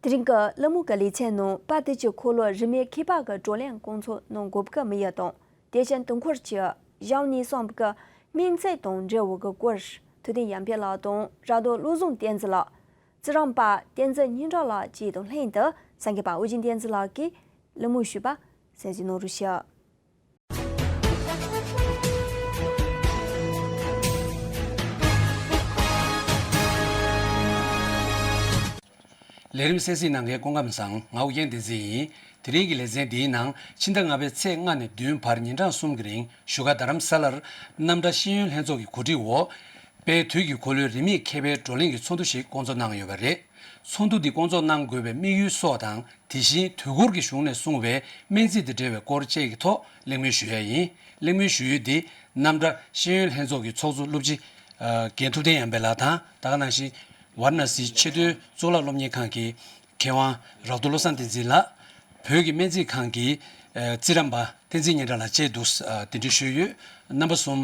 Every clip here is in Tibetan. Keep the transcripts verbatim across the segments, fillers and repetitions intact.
དེ་རིང་གི་གླེང་མོལ་གྱི་ལེ་ཚན་ནང་། དཔལ་དུས་ཀྱི་འཁོར་ལོའི་རིས་མེད་ཁྱད་པར་གྱི་བགྲོ་གླེང་སྐོང་ཚོགས་གནང་དགོས་ཀྱི་དམིགས་ཡུལ་དང་། དེ་བཞིན་དུས་འཁོར་གྱི་གཞུང་ནས་གསུངས་པའི་སྨེ་བརྩེགས་དང་འབྲེལ་བའི་སྐོར། ཐུབ་བསྟན་ཡར་འཕེལ་ལགས་དང་ར་རྡོ་བློ་བཟང་བསྟན་འཛིན་ལགས། རྩིས་རིག་པ་བསྟན་འཛིན་སྙན་གྲགས་ལགས་བཅས་དང་ལྷན་དུ་གསར་འགོད་པ་ཨོ་རྒྱན་བསྟན་འཛིན་ལགས་ཀྱིས་གླེང་མོལ་ཞུས་པ་གསན་གཟིགས་གནང་རོགས་ཞུ། ལས་རིམ་གསན་གཟིགས་གནང་མཁན་སྐུ་ཁམས་བཟང་། ང་ཨོ་རྒྱན་བསྟན་འཛིན་ཡིན། དེ་རིང་གི་ལེ་ཚན་འདིའི་ནང་ཕྱི་ཟླ་ལྔ་པའི་ཚེས་ལྔ་ནས་བདུན་བར་ཉིན་གྲངས་གསུམ་གྱི་རིང་བཞུགས་སྒར་རྡ་རམ་ས་ལར་རྣམ་གྲྭ་ཤེས་ཡོན་ལྷན་ཚོགས་ཀྱི་གོ་སྒྲིག་འོག་དཔལ་དུས་ཀྱི་འཁོར་ལོའི་རིས་མེད་མཁས་པའི་བགྲོ་གླེང་གི་ཚོགས་འདུ་ཞིག་སྐོང་ཚོགས་གནང་ཡོད་པ་རེད། ཚོགས་འདུ་འདི་སྐོང་ཚོགས་གནང་དགོས་པའི་དམིགས་ཡུལ་སོགས་དང་། དེ་བཞིན་དུས་འཁོར་གྱི་གཞུང་ནས་གསུངས་པའི་སྨེ་བརྩེགས་དང་འབྲེལ་བའི་སྐོར་བཅས་ཀྱི་ཐོག་གླེང་མོལ་ཞུ་ཡ་ཡིན། གླེང་མོལ་ཞུ་ཡུལ་འདི་རྣམ་གྲྭ་ཤེས་ཡོན་ལྷན་ཚོགས་ཀྱི་ཚོགས་གཙོ་སློབ་སྤྱི་ཨ་རྒན་ཐུབ་བསྟན་ཡར་འཕེལ་ལགས་དང་། ད་ག་ནང་བཞིན་ཝཱ་ར་ཎ་སིའི་ཆེས་མཐོའི་གཙུག་ལག་སློབ་གཉེར་ཁང་གི་མཁས་དབང་ར་རྡོ་བློ་བཟང་བསྟན་འཛིན་ལགས། བོད་ཀྱི་སྨན་རྩིས་ཁང་གི་ཨ་རྩིས་རིག་པ་བསྟན་འཛིན་སྙན་གྲགས་ལགས་བཅས་འདུག་ཨ་གདན་འདྲེན་ཞུས་ཡོད། རྣམ་པ་གསུམ་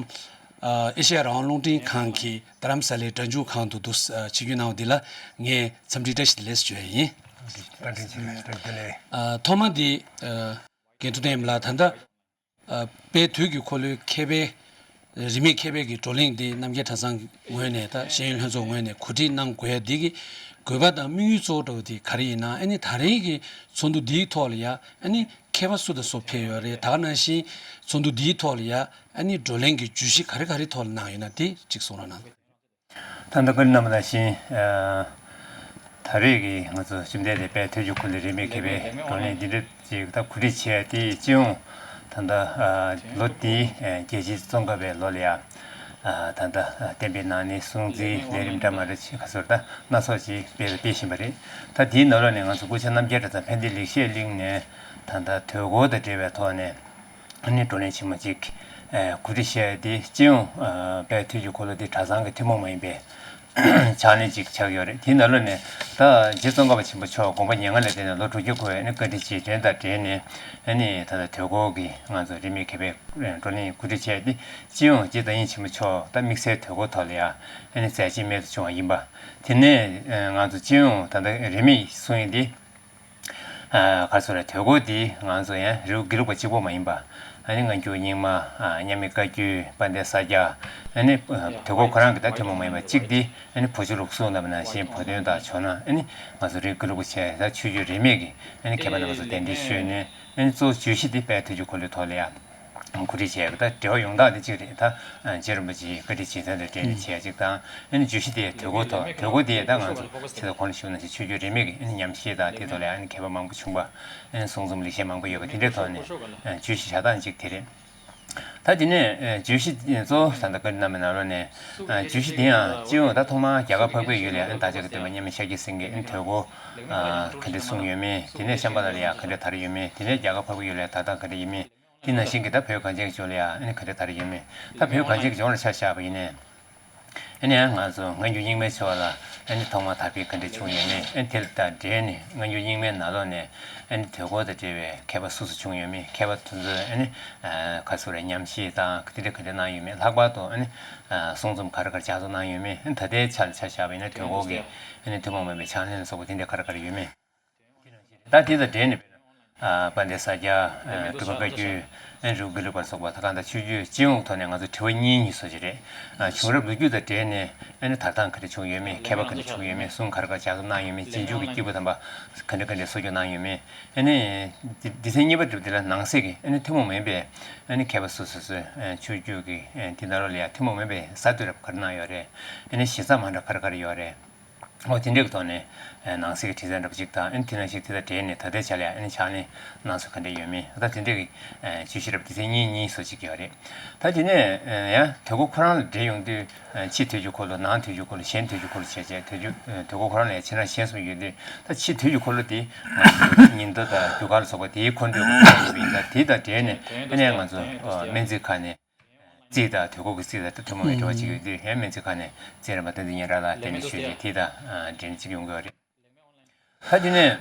ཨ་ཨེ་ཤེ་ཡ་རང་དབང་རླུང་འཕྲིན་ཁང་གི་རྡ་རམ་ས་ལའི་སྒྲ་འཇུག་ཁང་དུ་འདུག་ཨ་ཆིབས་བསྒྱུར་གནང་བ་འདི་ལ་ངས་འཚམས་འདྲི་བཀྲ་ཤིས་བདེ་ལེགས་ཞུ་ཡ་ཡིན། བཀའ་དྲིན་ཆེ། བཀའ་དྲིན་ཆེ། ཨ་ཐོག་མ་འདི་ཨ་རྒན་ཐུབ་བསྟན་ལགས། ད་ལྟ་ཨ་དཔལ་དུས་ཀྱི་འཁོར་ལོའི་མཁས་པའི་རིས་མེད་མཁས་པའི་གི་བགྲོ་གླེང་འདི་རྣམ་རྒྱལ་གྲྭ་ཚང་གི་ངོས་ནས། ད་ཤེས་ཡོན་ལྷན་ཚོགས་ངོས་ནས་གོ་སྒྲིག་གནང་དགོས་ཡ་འདི་གི་དགོས་པ་དང་དམིགས་ཡུལ་གཙོ་བོ་འདྲ་བོ་དེ་ག་རེ་ཡིན་ན། ཨ་ནི་ད་རེས་ཀྱི་ཚོགས་འདུ་འདིའི་ཐོག་ལ་ཡ་ཨ་ནི་མཁས་པ་སུ་དང་སུ་ཕེབས་ཡོད་རེད། ད་ག་ནང་བཞིན་ཚོགས་འདུ་འདིའི་ཐོག་ལ་ཡ་ཨ་ནི་བགྲོ་གླེང་གི་བརྗོད་གཞི་ག་རེ་ག་རེ་ཐོག་ལ་གནང་ཡོད་ན་དེ་གཅིག་གསུང་རོགས་གནང་། ད་ལྟ་བཀའ་དྲིན་གནང་བ་ནང་བཞིན། ཨ་ད་རེས་ཀྱི་ང་ཚོ་བཅོམ་ལྡན་འདས་དཔལ་དུས་ཀྱི་འཁོར་ལོའི་རིས་མེད་མཁས་པའི་བགྲོ་གླེང་འདི་འདྲ་ཅིག་ད་གོ་སྒྲིག་བྱས་དེ། སྤྱི་ཡོངས་ད་ལྟ་ཨ་ལོ་འདིའི་ཨ་རྒྱལ་སྤྱིའི་ཙོང་ཁ་པའི་ལོ་ལ་ཡ། ཨ་ད་ལྟ་ཨ་བསྟན་པའི་ནང་ནས་སྲུང་བརྩིའི་ལས་རིམ་འདྲ་མི་འདྲ་ཅིག་ག་ཚོད་ད་སྣ་ཚོགས་ཅིག་སྤེལ་དང་སྤེལ་བཞིན་པ་རེད། ད་དེའི་ནང་ལོགས་ནས་ང་ཚོ་སྐུ་ཞབས་རྣམ་རྒྱལ་གྲྭ་ཚང་ཕན་བདེ་ལེགས་བཤད་གླིང་ནས་ད་ལྟ་དུས་འཁོར་དང་འབྲེལ་བའི་ཐོག་ནས། ཨ་ནི་བགྲོ་གླེང་ཆེན་མོ་གཅིག་ཨ་གོ་སྒྲིག་བྱས་ཏེ། སྤྱི་ཡོངས་ཨ་དཔལ་དུས་ཀྱི་འཁོར་ལོ་འདི་གྲྭ་ཚང་གི་ཐུན་མོང་མ་ཡིན་པའི་ཕྱག་ལེན་ཅིག་ཆགས་ཡོད་རེད། དེའི་ནང་ལོགས་ནས་ད་རྗེ་ཙོང་ཁ་པ་ཆེན་པོ་མཆོག་དགོངས་པ་མྱ་ངན་ལས་འདས་ནས་ལོ་དྲུག་ཅུ་འཁོར་བའི་ཨ་ནི་བཀའ་དྲིན་རྗེས་དྲན་དང་འབྲེལ་ནས། ཨ་ནི་ད་ལྟ་དུས་འཁོར་གྱི་ང་ཚོ་རིས་མེད་མཁས་པའི་བགྲོ་གླེང་གོ་སྒྲིག་བྱས་ཏེ། སྤྱི་ཡོངས་རྗེ་བདག་ཉིད་ཆེན་པོ་མཆོག་ད་དམིགས་བསལ་དུས་འཁོར་ཐོག་ལ་ཡ་ཨ་ནི་མཛད་རྗེས་རྨད་དུ་བྱུང་བ་ཡིན་པ། དེ་ནས་ཨ་ང་ཚོ་སྤྱི་ཡོངས་ད་ལྟ་རིས་མེད་གསུང་ཡིན་ཏེ། ཨ་ག་རེ་ཟེར་རེད། དུས་འཁོར་འདི་ང་ཚོ་ཡང་རི་བོ་དགེ་ལུགས་པ་གཅིག་པོ་མ་ཡིན་པ། ཨ་ནི་སྔ་འགྱུར་རྙིང་མ། ཨ་མཉམ་མེད་བཀའ་བརྒྱུད། དཔལ་ལྡན་ས་སྐྱ། ཨ་ནི་ཨ་དུས་འཁོར་ཁོ་རང་གི་ད་ཐུན་མོང་མ་ཡིན་པ་གཅིག་འདི། ཨ་ནི་བོད་ཆོས་ལུགས་གསུང་ལབ་ན་གཞན་བོད་དོན་དང་ཇོ་ནང་། ཨ་ནི་ང་ཚོ་རི་བོ་དགེ་ལུགས་པ་བྱས་ད་ཆོས་བརྒྱུད་རིས་མེད་ཀྱི་ཨ་ནི་མཁས་པ་རྣམ་པ་ཚོ་གདན་འདྲེན་ཞུས་ནས། ཨ་ནི་གཙོ་བོ་བརྗོད་གཞི་འདི་དཔལ་དུས་ཀྱི་འཁོར་ལོའི་ཐོག་ལ་ཡ། གོ་སྒྲིག་བྱས་ཡོད། ད་འབྲེལ་བ་ཡོངས་གྲགས་དེ་གཅིག་རེད། ད་རྗེ་རིན་པོ་ཆེའི་བཀའ་དྲིན་རྗེས་དྲན་དང་འབྲེལ་ནས་བྱས་ཡ་གཅིག་དང་། ཨ་ནི་བརྗོད་གཞི་དེ་དུས་འཁོར་ཐོག་དུས་འཁོར་དེ་ད་ང་ཚོ་ཚེ་ཐར་གོང་ལ་ཞུས་ནང་བཞིན་ཆོས་བརྒྱུད་རིས་མེད་ཀྱི་ཨ་ནི་ཉམས་ཞིབ་དང་དེ་ཐོག་ལ་ཨ་ནི་མཁས་པ་མང་པོ་བྱུང་བ། ཨ་ནི་གསུང་རྩོམ་ལེགས་བཤད་མང་པོ་ཡོད་པ་དེ་འདྲའི་ཐོག་ནས་བརྗོད་གཞི་བཞག་སྟངས་གཅིག་དེ་རེད། ད་དེ་ནས་བརྗོད་གཞི་གཙོ་བོ་ད་ལྟ་བཀའ་དྲིན་གནང་བའི་ནང་ལོགས་ནས། བརྗོད་གཞི་དེ་ཡང་སྤྱི་ཡོངས་ད་ཐོག་མར་རྒྱ་གར་འཕགས་པའི་ཡུལ་ལ་ཨ་ནི་བདག་ཅག་གི་སྟོན་པ་མཉམ་མེད་ཤཱཀྱ་སེང་གེས་ཨ་ནི་དུས་འཁོར་ག་འདྲ་གསུངས་ཡོད་མེད། དེ་ནས་ཤམ་བྷ་ལ་ལ་ཡ་ག་འདྲ་དར་ཡོད་མེད། དེ་ནས་རྒྱ་གར་འཕགས་པའི་ཡུལ་ལ་ཡ་དར་སྟངས་ག་འདྲ་ཡིན་མིན། དེ་ནང་བཞིན་གྱི་ད་བོད་གངས་ཅན་གྱི་ལྗོངས་ལ་ཡང་ཨ་ནི་ག་འདྲ་དར་ཡོད་མེད། ད་བོད་གངས་ཅན་གྱི་ལྗོངས་ལ་ཆ་བཞག་པ་ཡིན་ནའི། ཨ་ནི་ཡང་ང་ཚོ་སྔ་འགྱུར་རྙིང་མའི་ཆོས་ལ་ཨ་ནི་ཐོག་མར་དར་འཕེལ་ག་འདྲ་བྱུང་ཡོད་མེད། ཨ་ནི་དེ་དང་འབྲེལ་ནས་སྔ་འགྱུར་རྙིང་མའི་ནང་ལོགས་ནས་ཨ་ནི་དུས་འཁོར་དང་འབྲེལ་བའི་མཁས་པ་སུ་སུ་བྱུང་ཡོད་མེད། མཁས་པ་དེ་ཚོས་ཨ་ནི་ག་ཚོད་རེ་ཉམས་ཞིབ་དང་དེ་འདྲ་ག་འདྲ་གནང་ཡོད་མེད། ལྷག་པར་དུ་ཨ་ནི་གསུང་རྩོམ་ག་རེ་ག་རེ་ལྗགས་རྩོམ་གནང་ཡོད་མེད། ཨ་ནི་ད་ལྟའི་ཆ་ལ་ཆ་བཞག་པ་ཡིན་ན་དུས་འཁོར་གྱི་ཨ་ནི་ཐུན་མོང་མ་ཡིན་པའི་ཕྱག་ལེན་ལ་སོགས་པ་དེ་འདྲ་ག་རེ་ག་རེ་ཡོད་མེད། ད་དེ་དང་འབྲེལ་ནས་དཔེར་ན། ཨ་དཔལ་ལྡན་ས་སྐྱ། ཨ་གྲུབ་པ་བཀའ་བརྒྱུད། ཨ་རི་བོ་དགེ་ལུགས་པ་སོགས་པ་ད་གང་ལྟར་ཆོས་བརྒྱུད་སྤྱི་ཡོངས་ཐོག་ནས་ང་ཚོ་དྲི་བ་གཉིས་གཉིས་བཟོ་གི་རེད། ཨ་བྱུང་རབས་ལོ་རྒྱུས་དང་འབྲེལ་ནས་ཨ་ནི་དར་སྟངས་ག་འདྲ་བྱུང་ཡོད་མེད། མཁས་པ་ག་འདྲ་བྱུང་ཡོད་མེད། གསུང་ག་རེ་ག་རེ་ལྗགས་རྩོམ་གནང་ཡོད་མེད། རྗེས་འཇུག་གི་སྐྱེས་བུ་དམ་པ་ག་འདྲ་ག་འདྲ་གསོ་སྐྱོང་གནང་ཡོད་མེད། ཨ་ནི་སྡེ་སྡེ་ཚན་གཉིས་པ་འདི་ལ་ནང་གསེས་ཀྱི་ཨ་ནི་ཐུན་མོང་མིན་པའི་ཨ་ནི་མཁས་པ་སོ་སོ་སོའི་ཨ་ཆོས་བརྒྱུད་ཀྱི་ཨ་འདི་ནང་ལོགས་ལ་ཡང་ཐུན་མོང་མིན་པའི་གསར་གཏོད་རབ་ག་རེ་གནང་ཡོད་རེད། ཨ་ནི་ཞིབ་ཚགས་མ་འདྲ་ག་རེ་ག་རེ་ཡོད་རེད། འོ་དེ་འདྲའི་ཐོག་ནས་ནང་གསེས་ཀྱི་དྲི་རྩད་འདྲ་པོ་ཅིག་དང་། ཨ་ནི་དེ་ནང་བཞིན་དེ་དང་འབྲེལ་ནས་ད་ལྟའི་ཆ་ལ་ཡང་ཨ་ནི་ཕྱག་ལེན་གནང་སྲོལ་ག་འདྲ་ཡོད་མེད། ད་དེ་འདྲའི་གི་བརྗོད་གཞི་འདྲ་པོ་དེ་གཉིས་གཉིས་བཟོ་ཅིག་ཡོད་རེད། ད་དེ་ནས་ཡང་དུས་འཁོར་ཁོ་རང་ལ་འབྲེལ་ཡོང་དུས། ཕྱི་དུས་ཀྱི་འཁོར་ལོ། ནང་དུས་ཀྱི་འཁོར་ལོ། གཞན་དུས་ཀྱི་འཁོར་ལོ་བྱས་བྱས། དུས་ཀྱི་དུས་འཁོར་ཁོ་རང་ལ་ཡང་ཕྱི་ནང་གཞན་གསུམ་ཡོད་དུས། ད་ཕྱི་དུས་ཀྱི་འཁོར་ལོ་དེ་ང་ཚོ་ཉིན་ཐོ་དང་རྒྱུ་སྐར་ལ་སོགས་པ་དེའི་འཁོར་འགྲོས་ཀྱི་འཁོར་ལོ་ཡིན། ད་དེ་དང་འབྲེལ་ནས་ཨ་ནི་ང་ཚོ་སྨན་རྩིས་ཁང་ནས། རྩིས་དང་དུས་འཁོར་གྱི་རྩིས་དང་ཐུན་མོང་མའི་འབྲེལ་བ་ཅིག་ཡོད་དུས། ཡང་སྨན་རྩིས་ཁང་ནས་རྩིས་རིག་པ་བསྟན་འཛིན་སྙན་གྲགས་ལགས་གདན་འདྲེན་ཞུས་ཏེ་དེ་དང་འབྲེལ་ནས་ཅིག་ཡོང་གི་ཡོད་རེད། ད་དེ་ནས་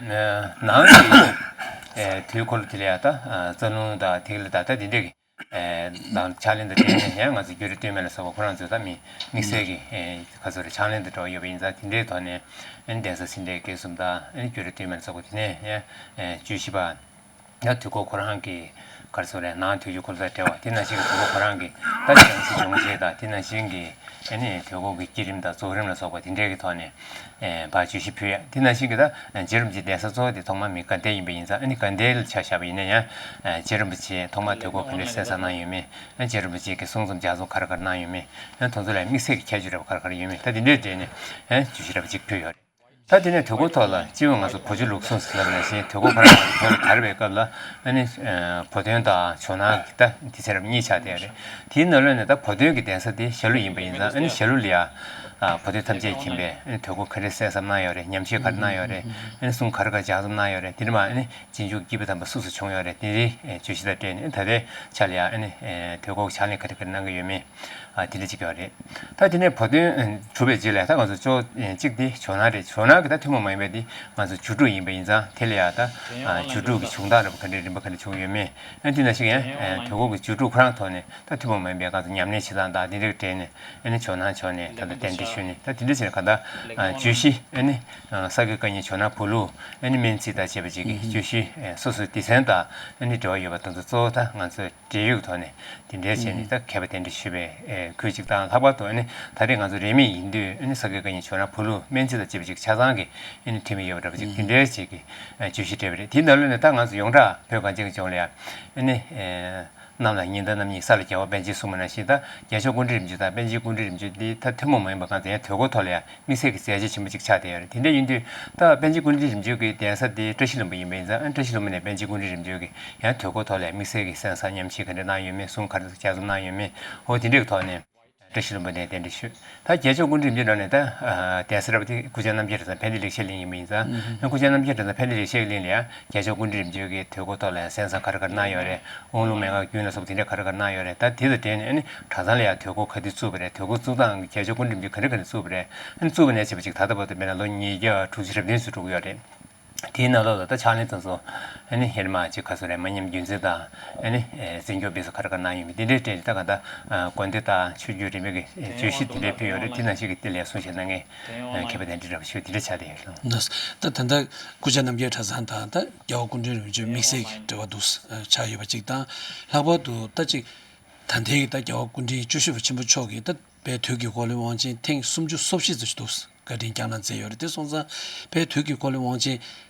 ནང་གི་དུས་འཁོར་དེ་ལ་ཡང་ད་རྩ་རླུང་དང་ཐིག་ལེ་དང་ད་དེ་འདྲས་ཀྱི་ དང་ཕྱག་ལེན་དང་འབྲེལ་ནས་ཡང་ང་ཚོ་རྒྱུད་རིམ་སྟོད་སྨད་ལ་སོགས་པ་ཁོ་རང་ཚོས་ད་མི་དམིགས་བསལ་གྱི་ག་ཚོད་རེད་ཕྱག་ལེན་དུ་འགྲོ་ཡོད་པ་ཡིན་ཙང་དེ་འདྲའི་ཐོག་ནས་གདན་ས་སེ་འབྲས་དགེ་གསུམ་དང་རྒྱུད་རིམ་སྟོད་སྨད་ལ་སོགས་པ་དེ་ནས་ཡང་བཅུ་བཞི་པ། ཡང་དུས་འཁོར་ཁོ་རང་གི་ག་རེ་ཟེར་རེད་ནང་དུས་ཀྱི་འཁོར་ལོ་དང་འབྲེལ་བ་དེ་ནང་བཞིན་གྱི་དུས་འཁོར་ཁོ་རང་གི་ད་བྱང་སེམས་སྦྱོང་བྱེད་དང་དེ་ནང་བཞིན་གྱི་ཨ་ནི་དུས་འཁོར་གྱི་བསྐྱེད་རིམ་དང་རྫོགས་རིམ་ལ་སོགས་པ་དེ་འདྲའི་གི་ཐོག་ནས་ཨེ་བར་བཅུ་བཞི་ཕུལ་ཡ་དེ་ནང་བཞིན་གྱི་ད་རྗེ་རིན་པོ་ཆེ་གདན་ས་གཙོ་བོ་དེ་ཐོག་མ་མི་དགའ་ལྡན་ཡིན་པ་ཡིན་ཙང་ཨ་ནི་དགའ་ལྡན་ལ་ཆ་བཞག་པ་ཡིན་ན་ཡང་ཨེ་རྗེ་རིན་པོ་ཆེ་ཐོག་མ་དུས་འཁོར་ག་འདྲའི་གསན་བསམ་གནང་ཡོད་མེད་ཨ་རྗེ་རིན་པོ་ཆེ་གི་གསུང་རྩོམ་ལྗགས་རྩོམ་ག་རེ་ག་རེ་གནང་ཡོད་མེད་ཨ་དེ་ཚོ་ལ་དམིགས་བསལ་གྱི་ཁྱད་ཆོས་རེ་བ་ག་རེ་ག་རེ་ཡོད་མེད་ད་དེ་འདྲའི་གྲས་ནས་ཨ་བརྗོད་གཞི་རེ་བ་གཅིག་ཕུལ་ཡོད་རེད། ད་དེ་ནས་དུས་འཁོར་ཐོག་ལ་སྤྱི་བོ་ང་ཚོ་བོད་ཆུ་ལུགས་སྲོལ་ཟེར་བ་ནང་བཞིན་དུས་འཁོར་ཁོ་རང་བོད་ལ་དར་བའི་སྐབས་ལ་ཨ་ནི་བོད་དོན་དང་ཇོ་ནང་གི་ད་དེ་ཚེ་རབས་གཉིས་ཆགས་བསྡད་ཡོད་རེད། དེའི་ནང་ལོགས་ནས་ད་བོད་དོན་གྱི་གདན་ས་དེ་ཞྭ་ལུ་ཡིན་པ་ཡིན་ཙང་ཨ་ནི་ཞྭ་ལུ་ལ་ཡ་བོད་དོན་ཐམས་ཅད་མཁྱེན་པས་ཨ་ནི་དུས་འཁོར་ག་འདྲའི་གསན་བསམ་གནང་ཡོད་རེད། ཉམས་ཞིབ་ག་རེ་གནང་ཡོད་རེད། ཨ་ནི་གསུང་ག་རེ་ག་ལྗགས་རྩོམ་གནང་ཡོད་རེད། དེ་འདྲ་མ་ཨ་ནི་རྗེས་འཇུག་སྐྱེས་བུ་དམ་པ་སུ་སུ་བྱུང་ཡོད་རེད། དེ་འདྲའི་བརྗོད་གཞི་དང་འབྲེལ་ནས་ད་ལྟའི་ཆ་ལ་ཡ་ཨ་ནི་དུས་འཁོར་གྱི་ཕྱག་ལེན་ག་རེ་ག་རེ་གནང་གི་ཡོད་མེད། ཨ་དེ་འདྲ་ཅིག་ཡོད་རེད། ད་དེ་ནས་བོད་དོན་གྲུབ་པའི་རྗེས་ལ་ད་ང་ཚོ་ཅོ་གཅིག་དེ་ཇོ་ནང་རེད། ཇོ་ནང་གི་ད་ཐུན་མོང་མ་ཡིན་པའི་དེ་ང་ཚོ་རྒྱུད་དྲུག་ཡིན་པ་ཡིན་ཙང་དེ་ལ་ཡ་ད་རྒྱུད་དྲུག་གི་བྱུང་སྟངས་རེད་པ་ག་འདྲའི་རིམ་པ་ག་འདྲ་བྱུང་ཡོད་མེད་ཨ་དེ་ནང་བཞིན་ཡང་དུས་འཁོར་གྱི་རྒྱུད་དྲུག་ཁོ་རང་ཐོག་ནས་ད་ཐུན་མོང་མ་ཡིན་པའི་ང་ཚོ་ཉམས་ལེན་བྱེད་སྟངས་དང་དེ་འདྲའི་གྲས་ནས་ཨ་ནི་ཇོ་ནང་ཕྱོགས་ནས་ད་ལྟ་རྟེན་འབྲེལ་ཞུས་ནས་ད་དེ་འདྲ་བྱས་ནས་ག་ད་བརྗོད་གཞི་ཨ་ནི་ས་དགེ་བཀའ་རྙིང་ཇོ་ནང་བུ་ལུགས་ཨ་ནི་སྨན་རྩིས་དང་བཅས་པ་ཅིག་གི་བརྗོད་གཞི་སོ་སོའི་སྡེ་ཚན་དང་ཨ་ནི་འབྲེལ་བ་ཡོད་པ་དེ་ཚོ་གཙོ་བོ་ད་ང་ཚོས། འབྲེལ་ཡོད་ཐོག་ནས་དེ་འདྲའི་བྱས་ནས་ད་མཁས་པ་གདན་འདྲེན་ཞུས་པའི་ཁུལ་གཅིག་དང་ལྷག་པར་དུ་ཨ་ནི་ད་རེས་ང་ཚོ་རིས་མེད་ཡིན་དུས་ཨ་ནི་ས་དགེ་བཀའ་རྙིང་ཇོ་ནང་བུ་ལུགས་སྨན་རྩིས་དང་བཅས་པ་ཅིག་ཆ་ཚང་གི་ཨ་ནི་ཁྲིད་མི་ཡོད་པ་འདྲ་པོ་ཅིག་དེ་འདྲའི་ཅིག་གི་བརྗོད་གཞི་སྤྲད་པ་རེད། དེའི་ནང་ལོགས་ནས་ད་ང་ཚོ་ཡོངས་གྲགས་བོད་གངས་ཅན་གྱི་ལྗོངས་ལ་ཡ་ཨ་ནི་གནམ་ལ་ཉི་ཟླ་རྣམ་གཉིས་ས་ལ་རྒྱལ་བ་པཎ་ཆེན་གསུངས་པ་ནང་བཞིན་ད་རྒྱལ་མཆོག་ཀུན་འབྲེལ་རིམ་བྱོན་དང་པཎ་ཆེན་ཀུན་འབྲེལ་རིམ་བྱོན་འདི་ད་ཐུན་མོང་མ་ཡིན་པ་གང་དུ་ཡང་དུས་འཁོར་ཐོག་ལ་ཡ། དམིགས་བསལ་གྱི་མཛད་རྗེས་ཆེན་པོ་གཅིག་ཆགས་བསྡད་ཡོད་རེད། དེ་འདྲ་ཡིན་དུས་ད་པཎ་ཆེན་ཀུན་འབྲེལ་རིམ་བྱོན་གྱི་གདན་ས་དེ་བཀྲ་ཤིས་ལྷུན་པོ་ཡིན་པ་ཡིན་ཙང་ཨ་བཀྲ་ཤིས་ལྷུན་པོ་ནས་པཎ་ཆེན་ཀུན་འབྲེལ་རིམ་བྱོན་གྱི་ཡང་དུས་འཁོར་ཐོག་ལ་དམིགས་བསལ་གྱི་གསན་བསམ་ཉམས་ཞིབ་ག་འདྲ་གནང་ཡོད་མེད། གསུང་ག་འདྲ་ལྗགས་རྩོམ་གནང་ཡོད་མེད། འོ་དེ་འདྲའི་ཐོག་ནས་བཀྲ་ཤིས་ལྷུན་པོ་ནས་གདན་འདྲེན་ཞུས། ད་རྒྱལ་མཆོག་ཀུན་འབྲེལ་རིམ་བྱོན་ནང་ནས་ད་གདན་ས་རབ་དེ་སྐུ་བཅར་རྣམ་རྒྱལ་གྲྭ་ཚང་ཕན་བདེ་ལེགས་བཤད་གླིང་ཡིན་པ་ཡིན་ཙང་ཨ་སྐུ་བཅར་རྣམ་རྒྱལ་གྲྭ་ཚང་ཕན་བདེ་ལེགས་བཤད་གླིང་ལ་ཡང་རྒྱལ་མཆོག་ཀུན་འབྲེལ་རིམ་བྱོན་གྱི་དུས་འཁོར་ཐོག་ལ་ཡང་གསན་བསམ་ག་རེ་ག་རེ་གནང་ཡོད་རེད། དབང་ལུང་མན་ངག་རྒྱུན་ལ་སོགས་པ་དེ་འདྲ་ག་རེ་ག་རེ་གནང་ཡོད་རེད། ད་དེ་དང་འབྲེལ་ནས་ཨ་ནི་གྲྭ་ཚང་ལ་ཡང་དུས་འཁོར་ག་དུས་བཙུགས་པ་རེད། དུས་འཁོར་བཙུགས་སྟངས་ཀྱི་རྒྱལ་མཆོག་ཀུན་འབྲེལ་རིམ་བྱོན་ག་འདྲ་ག་འདྲ་བཙུགས་པ་རེད། ཨ་ནི་བཙུགས་པ་ནས་བྱས་པ་ཅིག་ད་ལྟ་བར་དུ་དཔེར་ན་ལོ་ཉིས་བརྒྱ་དྲུག་ཅུ་རེ་བདུན་ཙམ་འགྲོ་གི་ཡོད་རེད། དེའི་ནང་ལོགས་ལ་ད་ཕྱག་ལེན་དེ་ཚོ་ཨ་ནི་ཧེ་མ་ཅིག་ག་ཚོད་རེད། མ་ཉམས་རྒྱུན་འཛིན་དང་ཨ་ནི་བཙན་སྐྱོང་སྤེལ་གསུམ་ག་རེ་ག་རེ་གནང་ཡོད་མེད་དེ་འདྲའི་སྤྲད་ནས་ད་ག་ད་དགོན་སྡེ་དང་ཆོས་བརྒྱུད་རིས་མེད་ཀྱི་བརྗོད་གཞི་དེ་འདྲའི་ཕུལ་ཡོད་རེད། དེ་ནང་བཞིན་གྱི་དེ་ལ་གསུང་བཤད་གནང་མཁན་མཁས་པ་དེ་འདྲ་འདྲ་པོ་ཞིག་དེ་འདྲ་ཆགས་བསྡད་ཡོད་ལགས། ད་ད་ལྟ་སྐུ་བཅར་རྣམ་རྒྱལ་གྲྭ་ཚང་དང་ད་རྒྱལ་བ་སྐུ་ཕྲེང་རིམ་བྱོན་དམིགས་བསལ་གྱི་འབྲེལ་བ་འདུག་ཆགས་ཡོད་པ་ཅིག་དང་། ལྷག་པར་དུ་ད་ཅིག་ད་ལྟའི་ད་རྒྱལ་བ་སྐུ་ཕྲེང་བཅུ་བཞི་པ་ཆེན་པོ་མཆོག་གིས་ད་བོད་དུས་ཀྱི་འཁོར་ལོའི་དབང་ཆེན་ཐེངས་སུམ་ཅུ་སོ་བཞི་ཙམ་ཞིག་འདུག་བཀའ་དྲིན་བསྐྱངས་གནང་མཛད་ཡོད་རེད། དེ་སོང་ཙང་བོད་དུས་ཀྱི་འཁོར་ལོའི་དབང་ཆེན་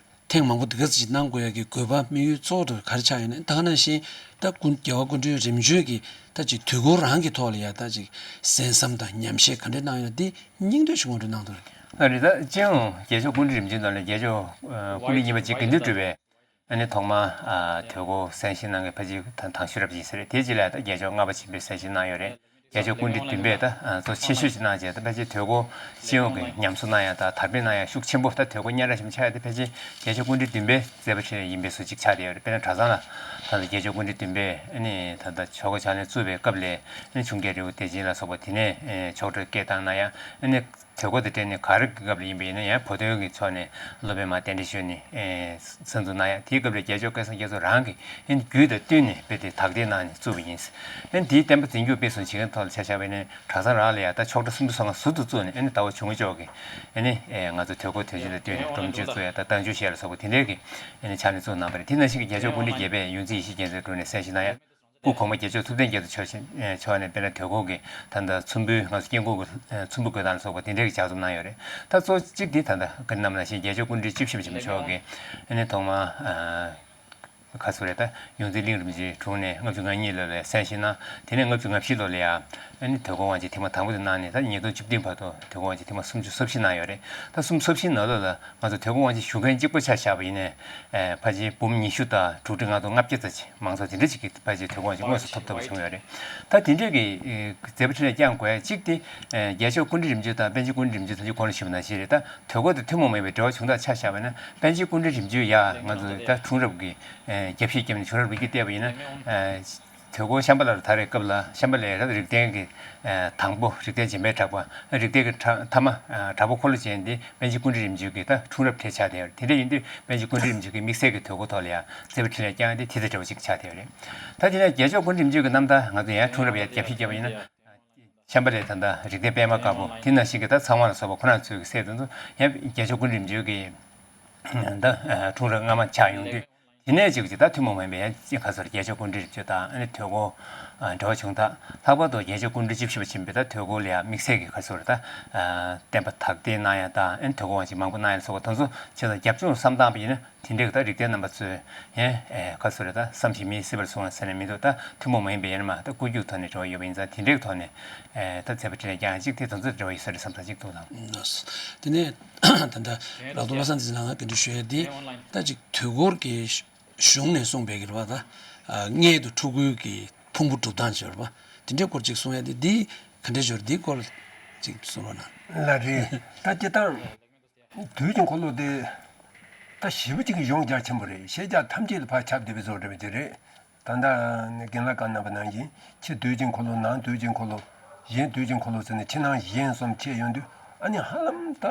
ཐེངས་མང་པོ་འདི་ག་ཙམ་ཞིག་གནང་དགོས་ཡ་གི་དགོས་པ་དམིགས་ཡུལ་གཙོ་བོ་ག་རེ་ཆགས་ཡོད་ན། ད་ག་ནང་བཞིན་ད་ཀུན་རྒྱལ་བ་སྐུ་ཕྲེང་རིམ་བྱོན་གྱི་ད་ཅིག་དུས་འཁོར་རང་གི་ཐོག་ལ་ཡ་ད་ཅིག་གསན་བསམ་དང་ཉམས་བཞེས་ག་འདྲ་གནང་ཡོད་ན་འདི་སྙིང་བསྡུས་ཤིག་ངོ་སྤྲོད་གནང་དང་། ཨ་རེད། ད་སྤྱི་ཡོངས་རྒྱལ་མཆོག་སྐུ་ཕྲེང་རིམ་བྱོན་དང་ལས་རྒྱལ་མཆོག་ཨ་སྐུ་ཕྲེང་གཉིས་པ་ཅིག་དགེ་འདུན་གྲུབ་པས། ཨ་ནི་ཐོག་མ་ཨ་དུས་འཁོར་གསན་བཞེས་གནང་མཁན་ཕལ་ཆེར་ད་དང་ཤོས་རབ་ཅིག་ཟེར་རེད། དེའི་རྗེས་ལ་ད་རྒྱལ་མཆོག་ལྔ་པ་ཆེན་པོས་གསན་བཞེས་གནང་ཡོད་རེད། རྒྱལ་མཆོག་སྐུ་ཕྲེང་བདུན་པས་ད་ཨ་གཙོ་ཆེ་ཤོས་ཅིག་གནང་བྱས་ད་ཕལ་ཆེར་དུས་འཁོར་སྤྱི་ཡོངས་ཀྱི་ཉམས་གསོ་གནང་ཡ་དང་དར་སྤེལ་གནང་ཡ་ཤུགས་ཆེན་པོ། ད་དུས་འཁོར་གཉན་ར་ཆེན་པོ་ཆགས་ཡ་དེ་ཕལ་ཆེར་རྒྱལ་མཆོག་སྐུ་ཕྲེང་བདུན་པའི་མཛད་པ་ཆེ་ཡིན་པའི་བཟོ་ཅིག་ཆགས་བསྡད་ཡོད་རེད། དཔེར་ན་གྲྭ་ཚང་ལ་ད་ལྟ་རྒྱལ་མཆོག་སྐུ་ཕྲེང་བདུན་པས་ཨ་ནི་ད་ལྟ་ཆོ་ག་ཕྱག་ལེན་བཙུགས་པའི་སྐབས་ལ་ཨ་ནི་འབྱུང་རྒྱལ་རི་བོ་བདེ་ཆེན་ལ་སོགས་པ་དེ་ནས་ཨ་ཆོག་གྲོལ་སྐད་བཏང་གནང་ཡ། ཨ་ནི་དུས་འཁོར་དང་འབྲེལ་ནས་ག་རེ་གི་སྐབས་ལ་ཡིན་པ་ཡིན་ན་ཡང་བོད་དོན་གྱི་ཕྱོགས་ནས་སློབ་དཔོན་མར་གདན་འདྲེན་ཞུས་ནས་ཨེ་གསར་འཛུགས་གནང་ཡ། དེའི་སྐབས་ལ་རྒྱལ་མཆོག་སྐལ་བཟང་རྒྱ་མཚོ་རང་གིས་ཨ་ནི་རྒྱུད་དང་བསྟུན་ནས་དཔེ་དེ་དག་ཐེར་གནང་ནས་བཙུགས་པ་ཡིན། ཨ་ནི་དེའི་བསྟན་པ་འཛིན་སྐྱོང་སྤེལ་གསུམ་བྱེད་མཁན་ཐོག་ལ་ཆ་བཞག་པ་ཡིན་ན་གྲྭ་ཚང་རང་ལ་ཡ་ད་ཆོག་གྲྭ་སུམ་ཅུ་སོ་ལྔ་ཟུར་དུ་བཙུགས་ནས་ཨ་ནི་ཟླ་བ་བྱུང་ཆོག་གི་ཨ་ནི་ཨེ་ང་ཚོ་དུས་འཁོར་དོན་ཆེན་དང་བསྟུན་ནས་སྒྲུབ་མཆོད་བཙུགས་ཡ་དང་བདག་འཇུག་བཤད་ལ་སོགས་པ་དེ་འདྲའི་གི་ཨ་ནི་ཕྱག་ལེན་བཙུགས་གནང་བ་རེད། དེ་ནང་བཞིན་གྱི་རྒྱལ་མཆོག་སྐུ་ཕྲེང་བརྒྱད་པས་ཡོངས་འཛིན་ཡེ་ཤེས་རྒྱལ་མཚན་དྲུང་ནས་གསན་བཞེས་གནང་ཡ། སྐུ་གོང་མ་རྒྱལ་མཆོག་ཐུབ་བསྟན་རྒྱ་མཚོ་མཆོག་ཕྱིན་ཕྱོགས་ནས་དཔེར་ན་དུས་འཁོར་གྱི་ད་ལྟ་ཚོམ་བུའི་ང་ཚོ་དཀྱིལ་འཁོར་གྱི་ཚོམ་བུ་བཀོད་སྟངས་ལ་སོགས་པ་དེ་འདྲའི་གི་ལྗགས་རྩོམ་གནང་ཡོད་རེད། ད་གཙོ་གཅིག་དེ་ད་ལྟ་ག་རེ་གནང་བ་ནང་བཞིན་རྒྱལ་མཆོག་སྐུ་ཕྲེང་བཅུ་བཞི་པ་ཆེན་པོ་མཆོག་གིས་ཨ་ནི་ཐོག་མ་ག་ཚོད་རེད། ད་ཡོངས་འཛིན་གླིང་རིན་པོ་ཆེའི་དྲུང་ནས་ལྔ་བཅུ་ང་གཉིས་ལོ་ལ་གསན་བཞེས་གནང་། དེ་ནས་ལྔ་བཅུ་ང་བཞི་ལོ་ལ་ཡང་ཨ་ནི་དུས་འཁོར་དབང་ཆེན་ཐེངས་མ་དང་པོ་དེ་གནང་ནས་ད་ཉིས་སྟོང་བཅུ་བདུན་བར་དུ་དུས་འཁོར་དབང་ཆེན་ཐེངས་མ་སུམ་ཅུ་སོ་བཞི་གནང་ཡོད་རེད། ད་སུམ་ཅུ་སོ་བཞི་ནང་ལོགས་ལ་ང་ཚོ་དུས་འཁོར་དབང་ཆེན་ཞུ་མཁན་གཅིག་པོ་ཆ་བཞག་པ་ཡིན་ནའི་ཕལ་ཆེར་འབུམ་ཉི་ཤུ་དང་དྲུག་ཁྲི་ལྔ་སྟོང་ལྔ་བརྒྱ་ཙམ་ཅིག་མང་ཚོགས་དེ་འདྲ་ཅིག་གིས་ཕལ་ཆེར་དུས་འཁོར་དབང་ཆེན་དངོས་སུ་ཐོབ་ཐུབ་པ་བྱུང་ཡོད་རེད། ད་དེ་འདྲས་ཀྱི་མཛད་པ་འཕྲིན་ལས་བསྐྱངས་དགོས་ཡ་གཅིག་དེ་རྒྱལ་མཆོག་སྐུ་ཕྲེང་རིམ་བྱོན་དང་པཎ་ཆེན་སྐུ་ཕྲེང་རིམ་བྱོན་ད་ཅི་གོང་ལ་ཞུས་པ་ནང་བཞིན་རེད། ད་དུས་འཁོར་དང་ཐུན་མོང་མ་ཡིན་པའི་འབྲེལ་བ་བྱུང་སྟངས་ཆ་བཞག་པ་ན་པཎ་ཆེན་སྐུ་ཕྲེང་རིམ་བྱོན་ཡ་ང་ཚོ་ད་དྲུང་རབས་ཀྱི་རྒྱབ་བཤིག་བརྒྱབ་ནས་དྲུང་རབས་ལོ་རྒྱུས་བལྟས་པ་ཡིན་ན། དོལ་གོར་ཤམྦྷ་ལ་རུ་ཐར་བའི་སྐབས་ལ་ཤམྦྷ་ལའི་རིགས་ལྡན་གྱི་དང་པོ། རིགས་ལྡན་འཇམ་དཔལ་གྲགས་པ། རིགས་ལྡན་གྱི་ཐ་མ་དྲག་པོ་འཁོར་ལོ་ཅན་དེ་པཎ་ཆེན་ཀཽཎྜི་རིན་པོ་ཆེ་གི་ད་འཁྲུངས་རབས་གྲས་ཆགས་བསྡད་ཡོད་རེད། དེ་འདྲ་ཡིན་དུས་པཎ་ཆེན་ཀཽཎྜི་རིན་པོ་ཆེ་གི་དམིགས་བསལ་གྱི་དོལ་གོར་ཐོག་ལ་ཡང་མཛད་པ་འཕྲིན་ལས་བསྐྱངས་ཏེ་དེ་དང་འདྲ་བ་ཅིག་ཆགས་བསྡད་ཡོད་རེད། ད་དེ་ནས་རྒྱལ་མཆོག་ཀཽཎྜི་རིན་པོ་ཆེ་གི་རྣམ་ཐར་ང་ཚོ་ཡང་འཁྲུངས་རབས་ཡང་རྒྱབ་བཤུས་བརྒྱབ་པ་ཡིན་ན། ཤམྦྷ་ལའི་ད་ལྟ་རིགས་ལྡན་པད་མ་དཀར་པོ་དེ་ནང་བཞིན་གྱི་ད་ཚངས་དབང་ལ་སོགས་པ་ཁོ་རང་ཚོའི་གི་སྲས་དེ་ཚོ་ཡང་རྒྱལ་མཆོག་ཀཽཎྜི་རིན་པོ་ཆེ་གི་ད་འཁྲུངས་རབས་སྔ་མ་ཆགས་ཡོང་དུས། དེ་ནས་ཅིག་ཅིག་ད་ཐུན་མོང་མ་ཡིན་པའི་ཡང་ཅིག་ཁ་སོར་རྒྱལ་མཆོག་ཀཽཎྜི་རིན་པོ་ཆེ་དང་ཨ་ནི་དོལ་གོར་འབྲེལ་བ་བྱུང་ཐག། ལྷག་པར་དུ་རྒྱལ་མཆོག་ཀཽཎྜི་བཅུ་བཞི་པ་ཆེན་པོས་ད་དོལ་གོར་ལ་ཡང་དམིགས་བསལ་གྱི་ཁ་སོར་ད་བསྟན་པ་དར་སྤེལ་གནང་ཡ་དང་། ཨ་ནི་དོལ་གོར་དབང་ཆེན་མང་པོ་གནང་ཡ་ལ་སོགས་པ་དེ་ཚོ་ཆེད་དུ་རྒྱབ་ལྗོངས་བསམ་བཏང་བ་ཡིན་ན། དེ་འདྲའི་ད་རིགས་ལྡན་རྣམ་པ་ཚོས་ཡང་ཁ་སོར་ད་བསམ་གྱིས་མི་སྲིད་པར་བཟུང་བ་ཟེར་ན་མི་འདུག། ད་ཐུན་མོང་མ་ཡིན་པའི་ཡན་མ་ད་སྐུ་རྒྱུག་ཐོག་ནས་འབྲེལ་བ་ཡོད་པ་ཡིན་ཙང་། དེ་འདྲའི་ཐོག་ནས་ད་མཛད་པ་འཕྲིན་ལས་བསྐྱངས་ཅིག་དེ་དང་ཚོད་འབྲེལ་བ་ཡོད་ས་རེད་བསམ་བསམ་ཅིག་འདུག་ལགས། དེ་ནས་ད་ལྟ་རག་རྡོར་བློ་བཟང་འཛིན་ལགས་ཀྱིས་འགྲེལ་བཤད་དེ་ད་ཅིག་དོལ་གོར་གྱི་གཞུང་ནས་གསུངས་པའི་གི་རེད་པ། ད་མངལ་དུ་ཕྲུ་གུའི་གི་ཕུང་པོ་སྒྲུབ་སྟངས་ཅིག་ཡོད་རེད་པ། དེ་འདྲའི་སྐོར་ཅིག་གསུང་ཡ་དེ་འདི་ག་འདྲ་ཅིག་ཡོད་རེད། འདིའི་སྐོར་ཅིག་གསུང་རོགས་གནང་། ལགས་རེད། ད་སྤྱིར་བཏང་དོལ་གྱི་འཁོར་ལོ་དེ་ད་ཞེ་པོ་ཅིག་གི་གཞུང་རྒྱ་ཆེན་པོ་རེད། ཤེས་བྱ་ཐམས་ཅད་ལ་ཕར་ཁྱབ་བསྡད་པའི་བཟོ་འདྲ་བ་ཅིག་རེད། ད་ལྟ་རྒན་ལགས་བཀའ་གནང་པ་ནང་བཞིན་ཕྱི་དོལ་གྱི་འཁོར་ལོ། ནང་དོལ་གྱི་འཁོར་ལོ། གཞན་དོལ་གྱི་འཁོར་ལོ་ཟེར་ནས་ཕྱི་ནང་གཞན་གསུམ་ཕྱེ་ཡོང་དུས། ཨ་ནི་ཧ་ལམ་ད་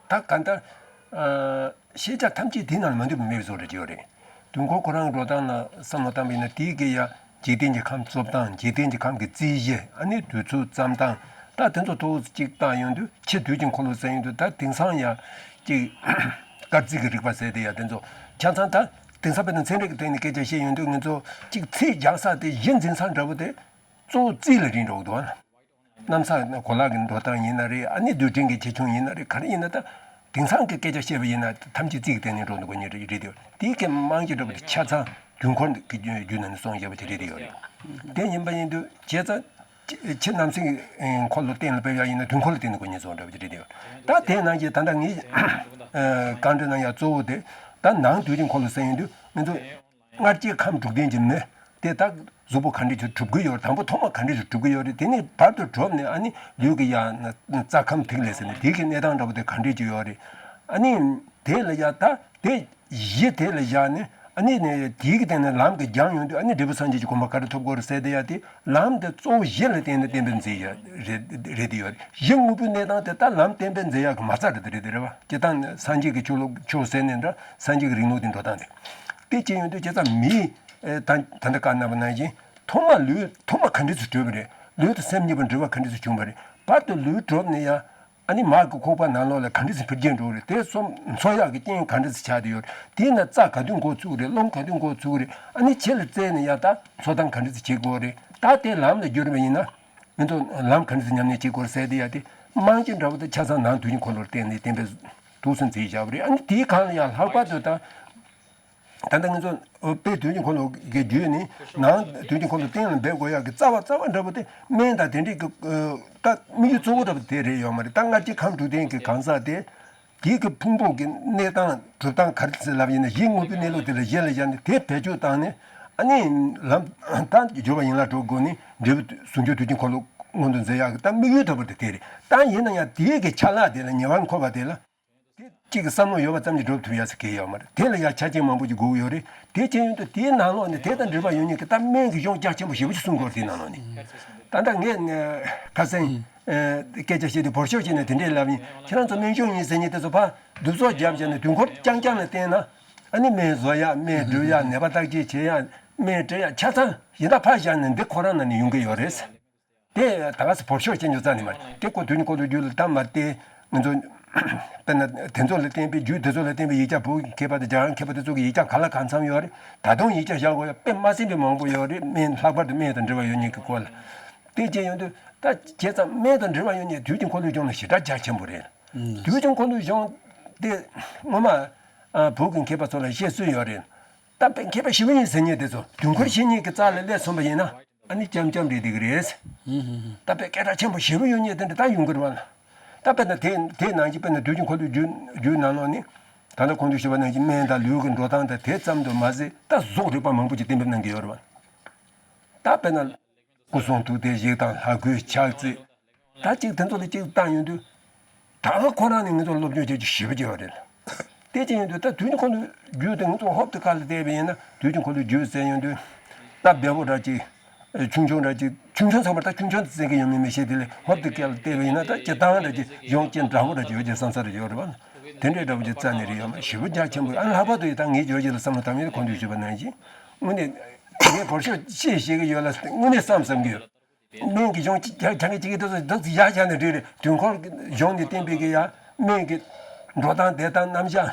ད་ག་འདྲ། ཤེས་བྱ་ཐམས་ཅད་དེའི་ནང་ལ་མ་འདུས་པ་མེད་པའི་བཟོ་འདྲ་ཅིག་ཡོད་རེད། དུས་འཁོར་ཁོ་རང་གི་འགྲོ་སྟངས་ལ་བསམ་བློ་བཏང་པ་ཡིན་ན། དེའི་གི་ཡ་འཇིག་རྟེན་གྱི་ཁམས་རྩོད་སྟངས། འཇིག་རྟེན་གྱི་ཁམས་ཀྱི་རྩིས་གཞི། ཨ་ནི་དུས་ཚོད་བརྩམ་སྟངས། ད་དེ་ཚོ་ཐོག་གཅིག་བཏང་ཡོང་དུས། ཕྱི་དོལ་གྱི་འཁོར་ལོ་ཟེར་ཡོང་དུས་ད་དེང་སང་ཡ་གཅིག་སྐར་རྩིས་ཀྱི་རིག་པ་ཟེར་དེ་ཡ་དེ་ཚོ་ཆ་ཚང་ད་དེང་སང་དཔེར་ན་ཚན་རིག་གི་སྟེང་ནས་སྐད་ཆ་བཤད་ཡོང་དུས། ང་ཚོ་གཅིག་ཚིག་རྒྱག་ས་དེ་གཞི་འཛིན་ས་འདྲ་བོ་དེ་གཙོ་བོ་རྩིས་ལ་རིགས་འགྲོ་གི་འདུག་ཨ། གནམ་ས་གོ་ལ་གི་འགྲོ་སྟངས་ཡིན་ན་རེད། ཨ་ནི་རྡུལ་ཕྲན་གྱི་ཆེ་ཆུང་ཡིན་ན་རེད། ག་རེ་ཡིན་ན་ད་དེང་སང་གི་སྐད་ཆ་བཤད་པ་ཡིན་ན་ཐམས་ཅད་རྩིས་ཀྱི་སྟེང་ནས་འགྲོ་འདུག་གོ་ཉེ་རེད་དེ། དེའི་གི་རྨང་གཞི་འདྲ་པོ་དེ་ཆ་ཚང་དུས་འཁོར་གྱི་རྒྱུད་ནང་ནས་གསུངས་བཞག་པ་དེ་རེད་དེ་ཡོད་རེད། དེ་ཡིན་པ་ཡིན་དུས་བྱས་ཙང་ཕྱི་ནང་གསེས་འཁོར་ལོ་གཏན་ལ་ཕེབས་ཡ་ཡིན་ན་དུས་འཁོར་ལ་བརྟེན་ནས་གོ་ཉེ་གསུངས་འདྲ་པོ་དེ་རེད་དེ་ཡོད་རེད། ད་དེ་ནང་བཞིན་ད་ལྟ་ངས་བཀའ་འདྲི་གནང་ཡ་གཙོ་བོ་དེ་ད་ནང་དོལ་གྱི་འཁོར་ལོ་ཟེར་ཡོང་དུས་ང་ཚོ། སྔར་གྱི་ཁམས་དྲུག་ལྡན་གྱི་མི་དེ་དག་གཟུགས་པོ་ག་འདྲ་ཅིག་གྲུབ་ཀྱི་ཡོད་རེད། དང་པོ་ཐོག་མ་ག་འདྲ་ཅིག་གྲུབ་ཀྱི་ཡོད་རེད། དེ་ནས་བར་དུ་གྲུབ་ནས་ཨ་ནི་ལུས་ཀྱི་ཡ་རྩ་ཁམས་ཐིག་ལེ་ཟེར་ནས་དེ་གི་གནས་སྟངས་འདྲ་པོ་དེ་ག་འདྲ་ཅིག་ཡོད་རེད། ཨ་ནི་དེ་ལ་ཡ་ད་དེ་གཞི་དེ་ལ་བཞག་ནས་ཨ་ནི་ནས་དེའི་གི་སྟེང་ནས་ལམ་གྱི་སྦྱང་ཡོང་དུས། ཨ་ནི་འབྲས་བུ་སངས་རྒྱས་ཀྱི་གོ་འཕང་ག་རེ་ཐོབ་དགོས་རེད་ཟེར་དེ་ཡ་དེ། ལམ་དེ་གཙོ་བོ་གཞི་ལ་བརྟེན་ནས་གཏན་འབེབས་མཛད་ཡ་རེད་རེད་དེ་ཡོད་རེད། གཞི་དངོས་པོའི་གནས་སྟངས་དེ་ད་ལམ་གཏན་འབེབས་མཛད་ཡ་གི་མ་རྩ་རེད་དེ་རེད་དེ་རེད་བ། སྤྱིར་བཏང་ནས་སངས་རྒྱས་ཀྱི་ཆོས་ལུགས་ཆོས་ཟེར་ནས་འདྲ། སངས་རྒྱས་ཀྱི་རིང་ལུགས་དེ་འགྲོ་སྟངས་དེ། དེ་བྱས་ཡོང་དུས་བྱས་ཙང་མིའི་ཨེ་ད་ད་ལྟ་བཀའ་གནང་བ་ནང་བཞིན་ཐོག་མ་ལུས་ཐོག་མ་ག་འདྲ་ཚོ་གྲུབ་པ་རེད། ལུས་དང་སེམས་གཉིས་པོ་འབྲེལ་བ་ག་འདྲ་ཚོ་བྱུང་བ་རེད། བར་དུ་ལུས་གྲུབ་ནས་ཡང་ཨ་ནི་མ་གི་ཁོག་པ་ནང་ལོགས་ལ་ག་འདྲ་ཚོ་འཕེལ་རྒྱས་འགྲོ་རེད། དེ་གསུམ་འཚོ་ཡག་གི་རྐྱེན་ག་འདྲ་ཚོ་ཆགས་བསྡད་ཡོད་རེད། དེས་ན་རྩ་ག་དུས་འགོ་ཚུགས་རེད། རླུང་ག་དུས་འགོ་ཚུགས་རེད། ཨ་ནི་ཕྱི་ལ་བཙལ་ནས་ཡང་ད་འཚོ་སྟངས་ག་འདྲ་ཚོ་བྱེད་དགོས་རེད། ད་དེ་ལམ་ལ་བསྒྱུར་བ་ཡིན་ན། ང་ཚོ་ལམ་ག་འདྲ་ཚོ་ཉམས་ལེན་བྱེད་དགོས་ཟེར་དེ་ཡ་དེ་རྨང་གཞི་འདྲ་བོ་དེ་ཆ་ཚང་ནང་དོལ་གྱི་འཁོར་ལོར་བརྟེན་ནས་གཏན་འབེབས་འདུག་སེ་མཛད་བཞག་པ་རེད། ཨ་ནི་དེའི་སྒང་ལ་ཡང་ལྷག་པར་དུ་ད་ད་ལྟ་ང་ཚོ་དཔེ་དོལ་གྱི་འཁོར་ལོ་གི་བརྒྱུད་ནས་ནང་དོལ་གྱི་འཁོར་ལོ་གཏན་ལ་འབེབས་དགོས་ཡག་གི་རྩ་བ་རྩ་བ་འདྲ་བོ་དེ་སྨན་དང་དེ་འདྲའི་གི་ད་དམིགས་ཡུལ་གཙོ་བོ་འདྲ་བོ་དེ་རེད་ཡོད་མ་རེད། ད་སྔར་གྱི་ཁམས་དྲུག་ལྡན་གྱི་གང་ཟག་དེ། དེའི་གི་ཕུང་པོ་གི་གནས་སྟངས་གྲུབ་སྟངས་ག་རེ་ཟེར་ལབ་ཡིན་ན། གཞི་དངོས་པོའི་གནས་ལུགས་དེ་ལ་གཞི་ལ་བཞག་ནས་དེ་བེད་སྤྱོད་བཏང་ནས། ཨ་ནི་ལམ་ད་སྦྱོར་བ་ཡན་ལག་དྲུག་སྒོ་ནས་འབྲས་བུ་ཟུང་འཇུག་དོལ་གྱི་འཁོར་ལོ་མངོན་དུ་མཛད་ཡག་གི་ད་དམིགས་ཡུལ་ལྟ་བུ་དེ་དེ་རེད། ད་ཡིན་ན་ཡང་དེའི་གི་ཆ་ལག་དེ་ལ་ཉེ་བར་མཁོ་བ་དེ་ལ་དེ་གཅིག་གི་བསམ་བློ་ཡོད་པ་ཙམ་གྱིས་འགྲུབ་ཐུབ་ཡ་ཟེར་གྱི་ཡོད་མ་རེད། དེ་ལ་ཡང་ཆ་རྐྱེན་མང་པོ་ཅིག་དགོས་ཀྱི་ཡོད་རེད། དེ་བྱས་ཡོང་དུས་དེའི་ནང་ལོགས་ནས་དེ་དང་འབྲེལ་བ་ཡོད་མཁན་གྱི་ད་སྨན་གྱི་གཞུང་རྒྱ་ཆེན་པོ་ཞེ་པོ་ཅིག་གསུང་དགོས་རེད། དེའི་ནང་ལོགས་ནས་ད་ལྟ་ངས་ཁ་སང་། ཨེ་སྐད་ཆ་བཤད་དུས་བོར་ཤོག་བྱས་ནས་དེ་འདྲས་ལབ་ཡིན། ཁྱེད་རང་ཚོ་སྨན་གཞུང་ཡིན་ཟེར་མཁན་དེ་ཚོ་ཕར་བསྡུ་གསོག་བརྒྱབ་བྱས་ནས་དུས་འཁོར་རྐྱང་རྐྱང་ལ་བརྟེན་ན། ཨ་ནི་སྨན་བཟོ་ཡག་སྨན་སྒྲུབ་ཡག་ནད་པ་བརྟག་དཔྱད་བྱེད་ཡག་སྨན་སྤྲད་ཡག་ཆ་ཚང་གཞན་དག་ཕར་བཞག་ནས་འདི་ཁོ་རང་ནང་ནས་ཡོང་གི་ཡོད་རེད། དེ་ད་ག་སེ་བོར་ཤོག་བྱས་ཉོ་རྩ་ནས་མ་རེད། དེ་ཁོ་དོལ་གྱི་འཁོར་ལོའི་རྒྱུད་ལ་ད་མ་བལྟས། ང་ཚོ་དཔེར་ན་དེ་ཚོ་ལ་བརྟེན་པའི་རྒྱུད་དེ་ཚོ་ལ་བརྟེན་པའི་ཡིག་ཆ་བོད་ཀྱི་མཁས་པ་དང་རྒྱ་གར་མཁས་པ་དེ་ཚོ་གི་ཡིག་ཆ་ག་ལ་གང་འཚམ་ཡོད་རེད། ད་དུང་ཡིག་ཆ་བཞག་དགོས་ཡ་དཔེ་མ་སྲིད་པའི་མང་པོ་ཡོད་རེད། སྨན་ལྷག་པར་དུ་སྨན་དང་འབྲེལ་བ་ཡོད་མཁན་གྱི་སྐོར་ལ། དེ་བྱས་ཡོང་དུས་ད་བྱས་ཙང་སྨན་དང་འབྲེལ་བ་ཡོད་མཁན་དོལ་གྱི་འཁོར་ལོའི་གཞུང་ལ་ཞེ་དྲག་རྒྱ་ཆེན་པོ་རེད། ཨུམ། དོལ་གྱི་འཁོར་ལོའི་གཞུང་དེ་སྔོན་མ་ཨ་བོད་ཀྱི་མཁས་པ་ཚོ་ལ་བཤད་སྲོལ་ཡོད་རེད། ད་དཔེ་མཁས་པ་ཞེ་པོ་ཡིན་ཟེར་མཁན་དེ་ཚོ་དུས་འཁོར་བཤད་མཁན་གྱི་རྩ་ལ་སླེབས་སོང་བ་ཡིན་ན། ཨ་ནི་འཆམ་འཆམ་རེད་འདི་གི་རེད། ཧུམ་ཧུམ་ཧུམ། ད་དཔེ་སྐད་གྲགས་ཆེན་པོ་ཞེ་པོ་ཡོད་མཁན་དེ་འདྲ་ད་ཡོང་གི་རེད་བ། ད་དཔེར་ན་དེ་དེ་ནང་བཞིན་དཔེར་ན་དོལ་གྱི་འཁོར་ལོའི་རྒྱུད་རྒྱུད་ནང་ལོགས་ནས་ད་ལྟ་གོང་དུ་ཞུས་པ་ནང་བཞིན་སྨན་དང་ལུས་ཀྱི་འགྲོ་སྟངས་དང་དེ་ཙམ་དུ་མ་ཟད། ད་གཟུགས་རིག་པ་མང་པོ་ཅིག་གཏན་འབེབས་གནང་གི་ཡོད་རེད་བ། ད་དཔེར་ན། སྐུ་གསུང་ཐུགས་རྟེན་བཞེངས་སྟངས། ལྷ་སྐུའི་ཕྱག་རྩིས། ད་ཅིག་དེ་ཚོ་ལ་ཅིག་བཏང་ཡོང་དུས། ད་ག་ཁོ་རང་ནས་ང་ཚོ་སློབ་སྦྱོང་བྱེད་རྒྱུ་ཞེ་པོ་ཅིག་ཡོད་རེད། དེ་ཅིག་ཡིན་དུས་ད་དོལ་གྱི་འཁོར་ལོའི་རྒྱུད་དེ་ང་ཚོ་ཧོབ་ཏེ་ཁ་ལ་བལྟས་པ་ཡིན་ན། དོལ་གྱི་འཁོར་ལོའི་རྒྱུད་ཟེར་ཡོང་དུས། ད་བལ་པོ་འདྲ་ཅིག་ ཆུང་ཆུང་འདྲ་ཅིག་ཆུང་ཆུང་ཚང་མ་ད་ཆུང་ཆུང་དུ་བརྩི་གི་ཡོད་མེད་མི་ཤེས། དེ་ལས་ཧོབ་ཏེ་སྐད་ལ་བལྟས་པ་ཡིན་ན་ད་སྤྱིར་བཏང་འདྲ་ཅིག་གཞུང་སྐྱེ་འདྲ་པོ་འདྲ་ཅིག་ཡོད་ཀྱི་བསམ་ས་རེ་ཡོད་རེད་བ། དེ་འདྲའི་འདྲ་པོ་ཅིག་རྩ་ནས་རེད་ཡོད་མ་རེད། ཞེ་པོ་རྒྱ་ཆེན་པོ། ཨ་ནི་ལྷག་པར་དུ་ཡིན་ད་ངས་ཇོ་ཇི་ལ་བསམ་བློ་བཏང་ཡོད། ཁོང་ཚོས་ཞུས་པ་ནང་བཞིན་དངོས་གནས་ངས་བོར་ཤོག་ཤེས་ཤེས་ཀྱི་ཡོད་ལ་དངོས་གནས་བསམ་བསམ་གྱི་ཡོད། སྨན་གྱི་གཞུང་ཅིག་རྒྱག་རྒྱག་གི་ཅིག་གི་ཏོག་ཙམ་ཏོག་ཙམ་བཞག་བཞག་ནས་འགྲིག་རེད། དུས་འཁོར་གཞུང་ནས་བསྟན་པའི་གི་ཡ་སྨན་གྱི་འགྲོ་སྟངས་བསྡད་སྟངས་རྣམ་གཞག་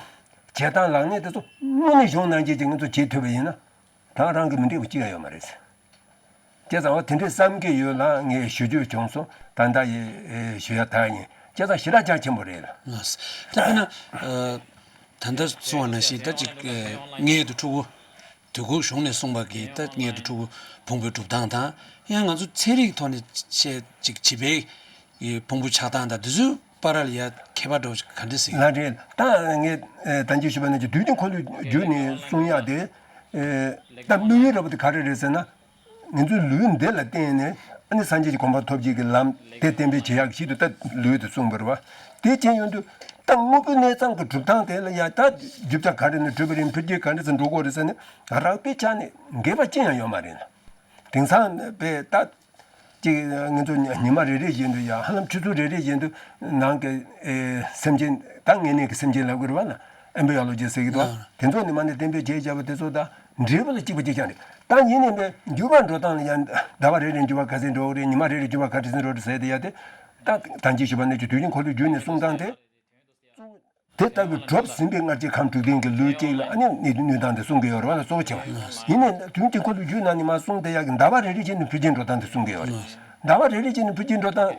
བྱེད་སྟངས་ལག་ལེན་དེ་ཚོ་དངོས་གནས་གཞུང་ནང་བཞིན་ཅིག་ང་ཚོ་བྱེད་ཐུབ་པ་ཡིན་ན། རང་རང་གི་མི་འགྲིག་པ་ཅི་ཡང་ཡོད་མ་རེད། བྱས་ཙང་འོ་དེ་འདྲའི་བསམ་གྱི་ཡོད་ལ་ངས་ཞུ་རྒྱུ་བྱུང་སོང་། ད་ལྟ་ཡི་ཨེ་ཞུ་ཡ་ད་ཡིན། བྱས་ཙང་ཞེ་དྲག་རྒྱ་ཆེན་པོ་རེད་ལ། ལགས་སོ། ད་དཔེར་ན་ཨ་ད་ལྟ་གསུངས་པ་ནང་བཞིན་ད་ཅིག་ཨེ་མངལ་དུ་ཕྲུ་གུ་དུས་འཁོར་གཞུང་ནས་གསུངས་པ་གི་ད་མངལ་དུ་ཕྲུ་གུ་ཕུང་པོའི་གྲུབ་སྟངས་དང་། ཡང་ང་ཚོ་ཚན་རིག་ཐོག་ནས་བཤད་ཅིག་བྱིས་པའི་ཕུང་པོ་ཆགས་སྟངས་དང་འདི་ཚོའི་བར་ལ་ཡ་ཁྱད་པར་འདྲ་བོ་ཞིག་ག་འདྲ་ཟིག་ལགས་རེད། ད་ངས་ཨེ་ད་གིན་ཞུས་པ་ནང་བཞིན་དུས་ཀྱི་འཁོར་ལོའི་བརྒྱུད་ནས་གསུང་ཡག་དེ་ཨེ་ད་དམིགས་ཡུལ་འདྲ་པོ་དེ་ག་རེ་རེད་ཟེར་ན། ང་ཚོའི་ལུས་འདི་ལ་བརྟེན་ནས་ཨ་ནི་སངས་རྒྱས་ཀྱི་གོ་འཕང་ཐོབ་བྱེད་ཀྱི་ལམ་དེ་བསྟན་པའི་བྱེད་ཡག་ཞིག་ཏུ་ད་ལུས་དེ་གསུངས་པ་རེད་བ། དེ་བྱས་ཡོང་དུས་ད་དངོས་པོའི་གནས་ཚང་གི་གྲུབ་སྟངས་དེ་ལ་ཡ་ད་རྒྱུ་ཆ་ག་རེ་ནས་གྲུབ་པ་རེད། འཕེལ་རྒྱས་ག་འདྲ་ཟེར་འགྲོ་དགོས་རེད་ཟེར་ནས་རགས་པའི་ཆ་ནས་འགལ་བ་ཅི་ཡང་ཡོད་མ་རེད་ལ། དེང་སང་པས་ད་ཅིག་ང་ཚོ་ཉི་མ་རེ་རེ་བཞིན་དུ་ཡ་ཧ་ལམ་ཆུ་ཚོད་རེ་རེ་བཞིན་དུ་ནང་གི་ཨེ་སེམས་ཅན་ད་ངེས་གནས་ཀྱི་སེམས་ཅན་ལབ་དགོས་རེད་བ་ལ། ཨེམ་བི་ཡོ་ལོ་ཇི་ཟེར་གྱི་འདུག་དེ་ཚོ་ནི་མ་ནི་གཏན་འབེབས་བྱས་བྱས་པ་དེ་ཚོ་དང་འབྲས་བུ་ལ་གཅིག་པ་གཅིག་རྐྱང་རེད། ད་ཡིན་ནའི་པས་འགྱུར་བ་འགྲོ་སྟངས་ལ་ཡང་ཟླ་བ་རེ་རེ་འགྱུར་བ་ག་ཚད་འགྲོ་གི་རེད། ཉི་མ་རེ་རེ་འགྱུར་བ་ག་ཚད་འགྲོ་གི་རེད་ཟེར་དེ་ཡ་དེ་ད་ད་གིན་ཞུས་པ་ནང་བཞིན་དུས་ཀྱི་འཁོར་ལོའི་བརྒྱུད་ནས་གསུང་སྟངས་དེ། དེ་ལྟ་བུའི་གྲུབ་ཟིན་པའི་སྔར་གྱི་ཁམས་དྲུག་ལྡན་གྱི་ལུས་གཅིག་ལ་ཨ་ནི་ནུས་སྟངས་དེ་གསུང་གི་ཡོད་རེད་བ་ལ་གཙོ་བོ་བྱས་པ་ཡིན་ནའི་དུས་ཀྱི་འཁོར་ལོའི་རྒྱུད་ནང་ནས་མར་གསུངས་དེ་ཡ་གི་ཟླ་བ་རེ་རེ་བཞིན་དུ་འཕེལ་རྒྱས་འགྲོ་སྟངས་དེ་གསུང་གི་ཡོད་རེད། ཟླ་བ་རེ་རེ་བཞིན་དུ་འཕེལ་རྒྱས་འགྲོ་སྟངས།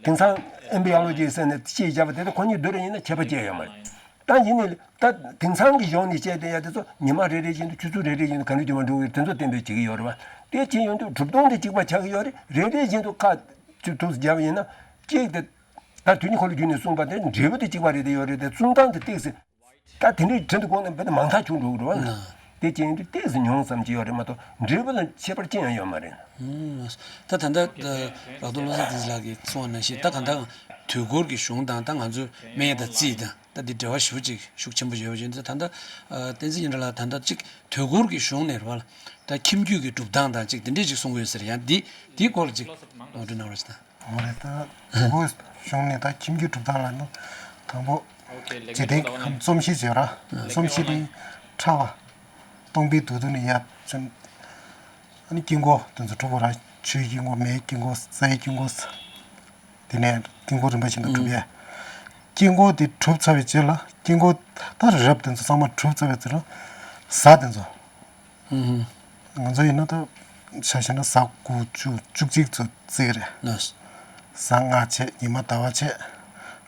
དེང་སང་ཨེམ་བི་ཡོ་ལོ་ཇི་ཟེར་ནས་ཤེས་བྱ་བ་དེ་ཚོ་ཁོ་གཉིས་བསྡུར་ཡིན་ན་ཁྱད་པར་ཅི་ཡང་ཡོད་མ་རེད། ད་ཡིན་ནའི་ད་དེང་སང་གི་གཞུང་ནས་བཤད་བསྡད་ཡ་དེ་ཚོ་ཉི་མ་རེ་རེ་བཞིན་དུ་ཆུ་ཚོད་རེ་རེ་བཞིན་དུ་ག་འདྲ་འགྱུར་བ་འགྲོ་གི་རེད། དེ་ཚོ་གཏན་འབེབས་བྱེད་ཀྱི་ཡོད་རེད་བ། དེ་བྱས་ཡོང་དུས་གྲུབ་སྟངས་དེ་གཅིག་པ་ཆགས་ཀྱི་ཡོད་རེད། རེ་རེ་བཞིན་དུ་ཁ་ཐུག་ཐུག་བརྒྱབ་ཡིན་ན་གཅིག་དེ་ད་དུས་ཀྱི་འཁོར་ལོའི་རྒྱུད་ནས་གསུངས་པ་དེ་འབྲས་བུ་དེ་གཅིག་པ་རེད་དེ་ཡོད་རེད་དེ་གསུང་སྟངས་དེ་ཏོག་ཙམ། ད་དེ་འདྲའི་བྲིས་འདུག་དགོངས་ནས་འབད་དེ་མང་ཐག་ཆོད་འགྲོ་གི་རེད་བ། ན། དེ་ཅན་དུ་ཏོག་ཙམ་ཉུང་ཙམ་ཅིག་ཡོད་རེད་མ་གཏོགས་འབྲས་བུ་ལ་ཁྱད་པར་ཅི་ཡང་ཡོད་མ་རེད། ཨུམ། ད་ད་ལྟ་རག་རྡོར་བློ་བཟང་བསྟན་འཛིན་ལགས་ཀྱིས་གསུངས་པ་ནང་བཞིན་ད་གང་ལྟར་དུས་འཁོར་གྱི་གཞུང་དང་ད་ང་ཚོའི་སྨན་དང་རྩིས་དང་ད་འདི་འབྲེལ་བ་ཞེ་པོ་ཅིག་ཤུགས་ཆེན་པོ་ཡོད་པ་བཞིན་དུ་ད་ལྟ་བསྟན་འཛིན་སྙན་གྲགས་ལགས་ད་ལྟ་ཅིག་དུས་འཁོར་གྱི་གཞུང་ནས་རེད་བ་ལ་ད་ཁྱིམ་རྒྱུད་ཀྱི་གྲུབ་སྟངས་དང་ཅིག་དེ་འདྲས་ཅིག་གསུང་གི་ཡོད་ཟེར། ཡང་འདི་འདིའི་སྐོར་ལ་ཅིག་ངོ་སྤྲོད་གནང་རོགས་ཞུ་དང་། འོ་རེད། ད་དུས་འཁོར་གཞུང་ནས་ད་ཁྱིམ་རྒྱུད་གྲུབ་སྟངས་ལ་ནི་དང་པོ་འཇིག་རྟེན་གྱི་ཁམས་རྩོམ་གཞི་བརྗོད་ར། རྩོམ་གཞི་དེ་ཕྲ་བ་སྟོང་པའི་དུས་དུ་ནས་ཡར་བྱོན། ཨ་ནི་དཀྱིལ་འཁོར་དེ་ཚོ་གྲུབ་པ་ར། ཆུའི་དཀྱིལ་འཁོར། མེའི་དཀྱིལ་འཁོར། རྩའི་དཀྱིལ་འཁོར། དེ་ནས་དཀྱིལ་འཁོར་རིམ་པ་བཞིན་དུ་གྲུབ་ཡས། དཀྱིལ་འཁོར་དེ་གྲུབ་ཚར་བའི་རྗེས་ལ་དཀྱིལ་འཁོར་ད་རི་རབ་དེ་ཚོ་ཚང་མ་གྲུབ་ཚར་བའི་རྗེས་ལ་གཟའ་དེ་ཚོ། ང་ཚོ་ཡིན་ན་ད་ཆ་བཞག་ན་གཟའ་དགུ་བཅུ་བཅུ་གཅིག་ཚོ་བརྩི་གི་རེད། ལགས། གཟའ་ལྔ་བྱས། ཉི་མ་ཟླ་བ་བྱས།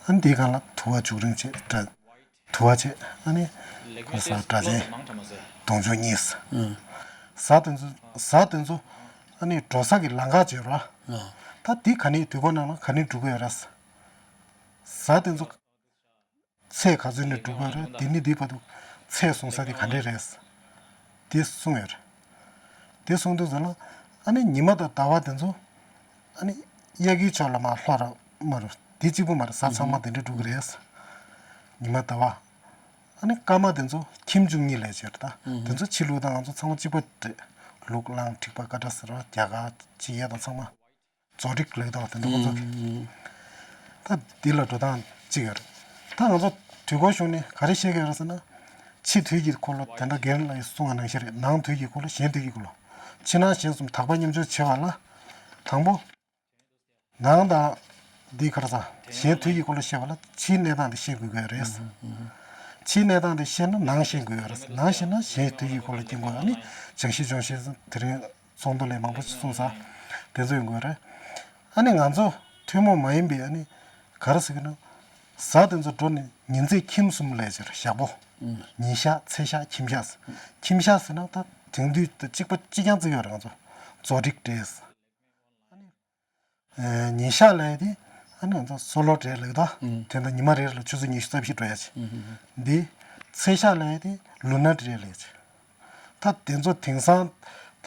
ཨ་ནི་དེའི་སྒང་ལ་དུ་བ་བྱུག་རིང་བྱས། དུ་བ་བྱས། ཨ་ནི་ག་ས་སྒྲ་གཅན་དུང་ཕྱུར་གཉིས། གཟའ་དེ་ཚོ་གཟའ་དེ་ཚོ་ཨ་ནི་འགྲོ་ས་གི་ལམ་ཁ་བརྗོད་ར། ད་དེ་ག་ནས་དུས་འཁོར་ནང་ལ་ག་ནས་འགྲོ་གི་ཡོད་རེད། གཟའ་དེ་ཚོ་ཚེས་ག་ཚོད་ནས་འགྲོ་གི་རེད། དེ་ནས་དེའི་བར་དུ་ཚེས་བཟུང་ས་དེ་ག་འདྲས་རེད། དེ་གསུངས་ཡོད་རེད། དེ་གསུངས་དུས་ཙམ་ལ་ཨ་ནི་ཉི་མ་དང་ཟླ་བ་དེ་ཚོ་ཨ་ནི་དབྱར་ཁའི་ཕྱོགས་ལ་མར་ལྷོ་ར་མར་དེ་གཅིག་པུ་མ་རེད། གཟའ་ཚང་མ་དེ་འདྲས་འགྲོ་གི་རེད། ཉི་མ་ཟླ་བ། ཨ་ནི་སྐར་མ་དེ་ཚོ་ཁྱིམ་བཅུ་གཉིས་ལས་བྱས་རེད། ད་དེ་ཚོ་ཕྱི་ལུགས་དང་ང་ཚོ་ཚང་མ་གཅིག་པ་རེད། ལུག་གླང་འཁྲིག་པ་ཀ་ཏྲ་ཟེར་བ་རྒྱ་གར་ཕྱི་ཡས་དང་ཚང་མ། རྫོགས་རིགས་ལབ་དང་དེ་འདྲ་ཁོ་ཚོ་གི། ད་འདི་ལ་འགྲོ་སྟངས་གཅིག་ཡོད་རེད། ད་ང་ཚོ་དུས་འཁོར་གཞུང་ནས་ག་རེ་བཤད་ཀྱི་ཡོད་རེད་ཟེར་ན། ཕྱི་དུས་ཀྱི་འཁོར་ལོ་དེ་འདྲ་རྒན་ལགས་ཀྱིས་གསུངས་པ་ནང་བཞིན་རེད། ནང་དུས་ཀྱི་འཁོར་ལོ། གཞན་དུས་ཀྱི་འཁོར་ལོ། ཕྱི་ནང་གཞན་གསུམ་དག་པ་མཉམ་སྦྱོར་བྱེད་པ་ལ། དང་པོ། ནང་དང་། འདི་ག་རེ་ཟ། གཞན་དུས་ཀྱི་འཁོར་ལོ་ཤེས་པ་ལ་ཕྱིའི་གནས་སྟངས་དེ་ཤེས་དགོས་ཀྱི་ཡོད་རེད། ཕྱིའི་གནས་སྟངས་དེ་ཤེས་ན་ནང་ཤེས་དགོས་ཡོད་རེད། ནང་ཤེས་ན་གཞན་དུས་ཀྱི་འཁོར་ལོ་སྐྱེ་དགོས། ཨ་ནི་བྱང་ཤེས་སྦྱོང་ཤེས་དེ་རིང་ཚོགས་འདུ་ལས་མང་པོ་ཞིག་གསུངས་ས། དེ་ཚོ་ཡོང་དགོས་རེད། ཨ་ནི་ང་ཚོ་ཐུན་མོང་མ་ཡིན་པའི་ཨ་ནི་ག་རེ་ཟེར་གི་ན། གཟའ་དེ་ཚོ་འགྲོ་ནས་ཉིན་མཚན་ཁྱིམ་གསུམ་ལས་ཕྱིར་ཞག་པོ། ཉིན་ཞག་མཚན་ཞག་ཁྱིམ་ཞག་ཟེར། ཁྱིམ་ཞག་ཟེར་ན་ད་དེང་དུས་དང་གཅིག་པ་གཅིག་རྐྱང་བརྩི་གི་ཡོད་རེད་ང་ཚོ། རྫོགས་རིགས་རེད། ཨ་ནི་ཉིན་ཞག་ལས་དེ་ཨ་ནི་ང་ཚོ་སྲོ་ལོ་རེད་ལབ་ད། དེ་འདྲ་ཉི་མ་རེ་རེ་ལ་ཆུ་ཚོད་ཉི་ཤུ་རྩ་བཞི་འགྲོ་ཡ་ཆེ། འདི་མཚན་ཞག་ལས་དེ་ལུ་ནར་རེད་ལབ་ཆེ། ད་དེ་ཚོ་དེང་སང་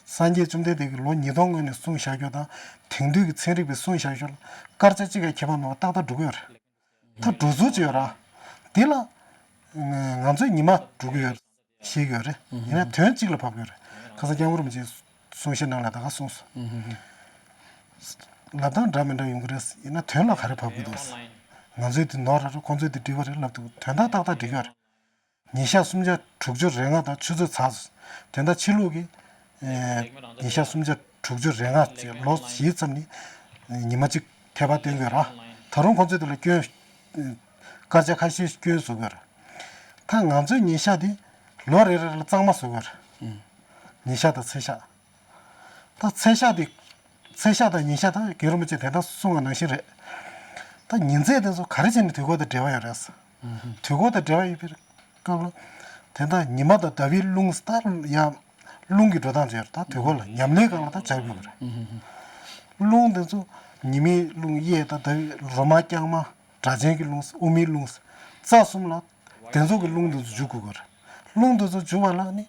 སངས་རྒྱས་བཅོམ་ལྡན་འདས་ཀྱིས་ལོ་ཉིས་སྟོང་སྔོན་ནས་གསུངས་བཞག་རྒྱུ་དང་དེང་དུས་ཀྱི་ཚན་རིག་པས་གསུངས་བཞག་རྒྱུ་ལ་སྐར་ཆ་གཅིག་ཀྱང་ཁྱད་པར་མེད་པ་ཏག་ཏག་འགྲོ་གི་ཡོད་རེད། ད་འགྲོ་ཚུལ་ཅིག་ཡོད་ར། འདི་ལ་ང་ཚོས་ཉི་མ་འགྲོ་གི་ཡོད་རེད། ཤེས་ཀྱི་ཡོད་རེད། ཡིན་ན་དོན་གཅིག་ལ་བབ་ཀྱི་ཡོད་རེད། ཁ་སང་སྐྱབས་མགོན་རིན་པོ་ཆེས་ གསུང་བཤད་གནང་ལ་ད་ག་གསུངས་སོང་། ལབ་སྟངས་འདྲ་མི་འདྲ་ཡོང་གི་རེད། ཡིན་ན་དོན་ལ་ག་རེ་བབས་ཀྱི་འདུག་ང་ཚོས་དེ་ནོར་རེད་ཁོང་ཚོས་དེ་འགྲིག་པ་རེད་ལབ་འདུག་དོན་དག་ཏག་ཏག་འགྲིག་གི་རེད། ཉིན་ཞག་སུམ་བརྒྱ་དྲུག་ཅུ་རེ་ལྔ་དང་ཆུ་ཚོད་ཚ། དོན་དག་ཕྱི་ལུགས་ཀྱི་ཨེ། ཉིན་ཞག་སུམ་བརྒྱ་དྲུག་ཅུ་རེ་ལྔ་ཅེས་ལོ་བཞི་ཙམ་ནི་ཉི་མ་གཅིག་ཐེ་བ་བསྟན་དགོས་ར། ད་རུང་ཁོང་ཚོས་དེ་ལ་སྐྱོན། སྐར་ཆ་ཁ་ཤས་སྐྱོན་བཟོ་དགོས་ར། ད་ང་ཚོའི་ཉིན་ཞག་འདི་ལོ་རེ་རེ་ལ་གཙང་མ་བཟོ་དགོས་ར། ཉིན་ཞག་དང་ཚེས་ཞག་ད་ཚེས་ཞག་འདི། ཚེས་ཞག་དང་ཉིན་ཞག་ད་རྒན་རིན་པོ་ཆེ་དེ་ལྟར་གསུང་བ་ནང་བཞིན་རེད། ད་ཉིན་ཚེས་དེ་ཚོ་ག་རེ་བྱས་ནས་དུས་འཁོར་དང་འབྲེལ་བ་ཡོད་རེད། དུས་འཁོར་དང་འབྲེལ་བ་ཡོད་པའི་སྐབས་ལ། དེ་ལྟར་ཉི་མ་དང་ཟླ་བའི་རླུང་ལྟར་ཡང་། རླུང་གི་འགྲོ་སྟངས་བྱས་ད་དུས་འཁོར་ལ་ཉམས་ལེན་སྒང་ལ་ད་སྦྱར་དགོས་པ་རེད། རླུང་དེ་ཚོ་ཉི་མའི་རླུང་གཡས་དང་ཟླ་བའི་རོ་མ་རྐྱང་མ། སྒྲ་གཅན་གྱི་རླུང་། དབུ་མའི་རླུང་། རྩ་གསུམ་ལ། དེ་ཚོ་གི་རླུང་དེ་ཚོ་འཇུག་དགོས་པ་རེད། རླུང་དེ་ཚོ་འཇུག་པ་ལ་ནི།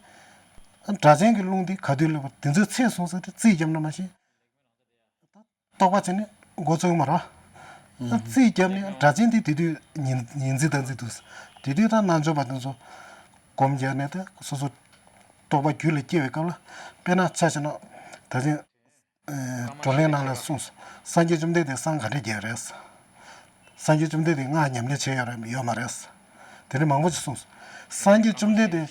སྒྲ་གཅན་གྱི་རླུང་དེ་ག་དུས་སླེབས་པ་དེ་ཚོའི་ཚེས་བཟུང་ས་དེ་རྩིས་བརྒྱབ་ན་མ་ཤེས། རྟོག་པ་བྱས་ནས་འགོ་བཙུགས་མ་ར། རྩིས་བརྒྱབ་ནས་སྒྲ་གཅན་དེ་དེ་དུས་ཉིན་ཉིན་རྩིས་ཟླ་རྩིས་འདུག་དེ་དུས་ད་རྣལ་འབྱོར་པ་དེ་ཚོ་སྒོམ་རྒྱག་ནས་ད་སོ་སོ་རྟོག་པ་རྒྱུད་ལ་སྐྱེ་བའི་སྐབས་ལ། དཔེར་ན་ཆ་བཞག་ན་ད་ཅིང་བགྲོ་གླེང་ནང་ལ་གསུངས་སོང་། སངས་རྒྱས་བཅོམ་ལྡན་འདས་སང་ག་འདྲས་རྒྱས་རེད། སངས་རྒྱས་བཅོམ་ལྡན་འདས་སྔགས་ཉམས་ལེན་བྱས་ཡོད་རེད་ཡོད་མ་རེད། དེ་འདྲ་མང་པོ་ཅིག་གསུངས་སོང་། སངས་རྒྱས་བཅོམ་ལྡན་འདས།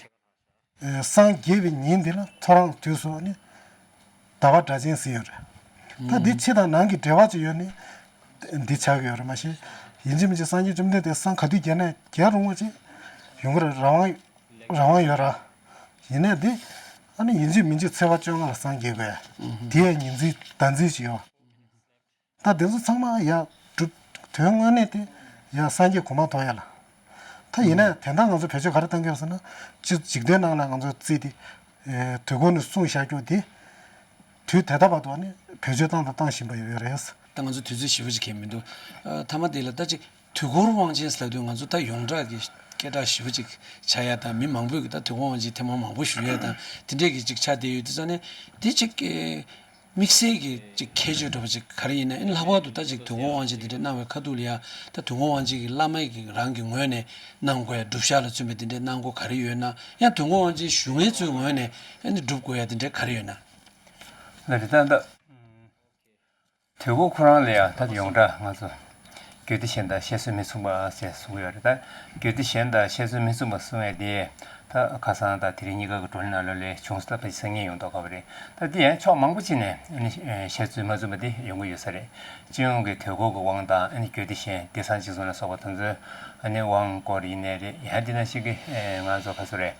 ཨེ། སངས་རྒྱས་པའི་ཉིན་འདི་ལ་ཐོ་རངས་དུས་སུ་ནི། ཟླ་བ་སྒྲ་གཅན་ཟེར་ཡོད་རེད། ད་འདི་ཕྱི་དང་ནང་གི་འབྲེལ་བ་ཅིག་ཡོད་ནི། འདི་ཆགས་ཀྱི་ཡོད་རེད་མ་གཞི། ཡིན་གཅིག་མིན་གཅིག་སངས་རྒྱས་བཅོམ་ལྡན་འདས་སང་ག་དུས་རྒྱས་ན་རྒྱས་རུང་བ་ཅིག་ཡོང་གི་རེད། རང་དབང་རང་དབང་ཡོད་ར། ཡིན་ནའི་འདི། ཨ་ནི་ཡིན་གཅིག་མིན་གཅིག་ཚེས་པ་བཅོ་ལྔ་ལ་སངས་རྒྱས་དགོས། དེ་ཡང་ཉིན་རྩིས་ཟླ་རྩིས་ཅིག་ཡོད། ད་དེ་ཚོ་ཚང་མ་ཡར་སྒྲུབ། དོན་དངོས་གནས་དེ་ཡར་སངས་རྒྱས་གོ་འཕང་ཐོབ་ཡ་ལ། ད་ཡིན་ན་དེ་འདྲ་ང་ཚོ་བེད་སྤྱོད་ག་རེ་བཏང་གི་ཡོད་ཟེར་ན། སྤྱི་འཇིག་རྟེན་ནང་ལ་ང་ཚོ་རྩིས་དེ། ཨེ། དུས་འཁོར་ནས་གསུངས་བཞག་རྒྱུ་དེ། དུས་ད་ལྟ་བར་དུ་ནི་བེད་སྤྱོད་བཏང་དང་བཏང་བཞིན་པ་ཡོད་ཡོད་རེད། ད་ང་ཚོ་དུས་ཚོད་ཞེ་པོ་ཅིག་གས་མི་འདུག་ཨ། མཐའ་མ་དེ་ལ་ད་ཅིག་དུས་འཁོར་དབང་ཆེན་ཟེར་ལབ་དུས་ང་ཚོ་ད་ཡོངས་གྲགས་ཀྱི་སྐད་གྲགས་ཞེ་པོ་ཅིག་ཆགས་ཡ་དང་། མི་མང་པོས་ཀྱི་ད་དུས་འཁོར་དབང་ཆེན་ཐེངས་མང་མང་པོ་ཞུ་ཡ་དང་དེ་འདྲས་ཀྱི་ཅིག་ཆགས་བསྡད་ཡོད་དུས་ཙང་ནས་དེ་ཅིག་གི། དམིགས་བསལ་གྱི་ཅིག་ཁྱད་ཆོས་འདྲ་པོ་ཅིག་ག་རེ་ཡིན་ན། ཨ་ནི་ལྷག་པར་དུ་ད་ཅིག་དུས་འཁོར་དབང་ཆེན་དེ་འདྲ་གནང་བའི་ཁ་ཐུག་ལ་ཡ། ད་དུས་འཁོར་དབང་ཆེན་གྱི་བླ་མ་གི་རང་གི་ངོས་ནས་གནང་དགོས་ཡ། སྒྲུབ་བྱ་ལ་མཚོན་པའི་དེ་འདྲའི་གནང་སྒོ་ག་རེ་ཡོད་ན། ཡང་དུས་འཁོར་དབང་ཆེན་ཞུ་མཁན་ཚོའི་ངོས་ནས་ཨ་ནི་སྒྲུབ་དགོས་ཡ་དེ་འདྲ་ག་རེ་ཡོད་ན། ལགས་རེད། ད་ད་དུས་འཁོར་ཁོ་རང་ལ་ཡ་ད་ཡོངས་གྲགས་ང་ཚོ་རྒྱུད་སྡེ་གཞན་དང་བཤད་སྲོལ་མི་མཚུངས་པ་ཞེས་གསུང་གི་ཡོད་རེད། ད་རྒྱུད་སྡེ་གཞན་དང་བཤད་སྲོལ་མི་མཚུངས་པ་གསུང་ཡ་དེ། ད་ཁ་སང་དང་དེ་རིང་གཉིས་ཀ་གི་བགྲོ་གླེང་ནང་ལོགས་ལ་བྱུང་སོང་། ད་ཕལ་ཆེར་སང་ཉིན་ཡོང་མདོག་ཁ་པོ་རེད། ད་འདི་ཡང་ཕྱོགས་མང་པོ་ཅིག་ནས་ཨ་ནི་བཤད་ཚུལ་མ་མཚུངས་པ་འདི་ཡོང་གི་ཡོད་ས་རེད། སྤྱི་ཡོངས་ཀྱི་དུས་འཁོར་གྱི་དབང་དང་། ཨ་ནི་རྒྱུད་སྡེ་གཞན་དེང་སང་འཇིག་ཚོགས་ལ་སོགས་པ་དེ་ཚོའི་ཨ་ནི་དབང་སྐོར་ཡིན་ནའི་རེད། ཡང་དེ་ནང་བཞིན་གྱི་ཨེ་ང་ཚོ་ག་ཚོད་རེད།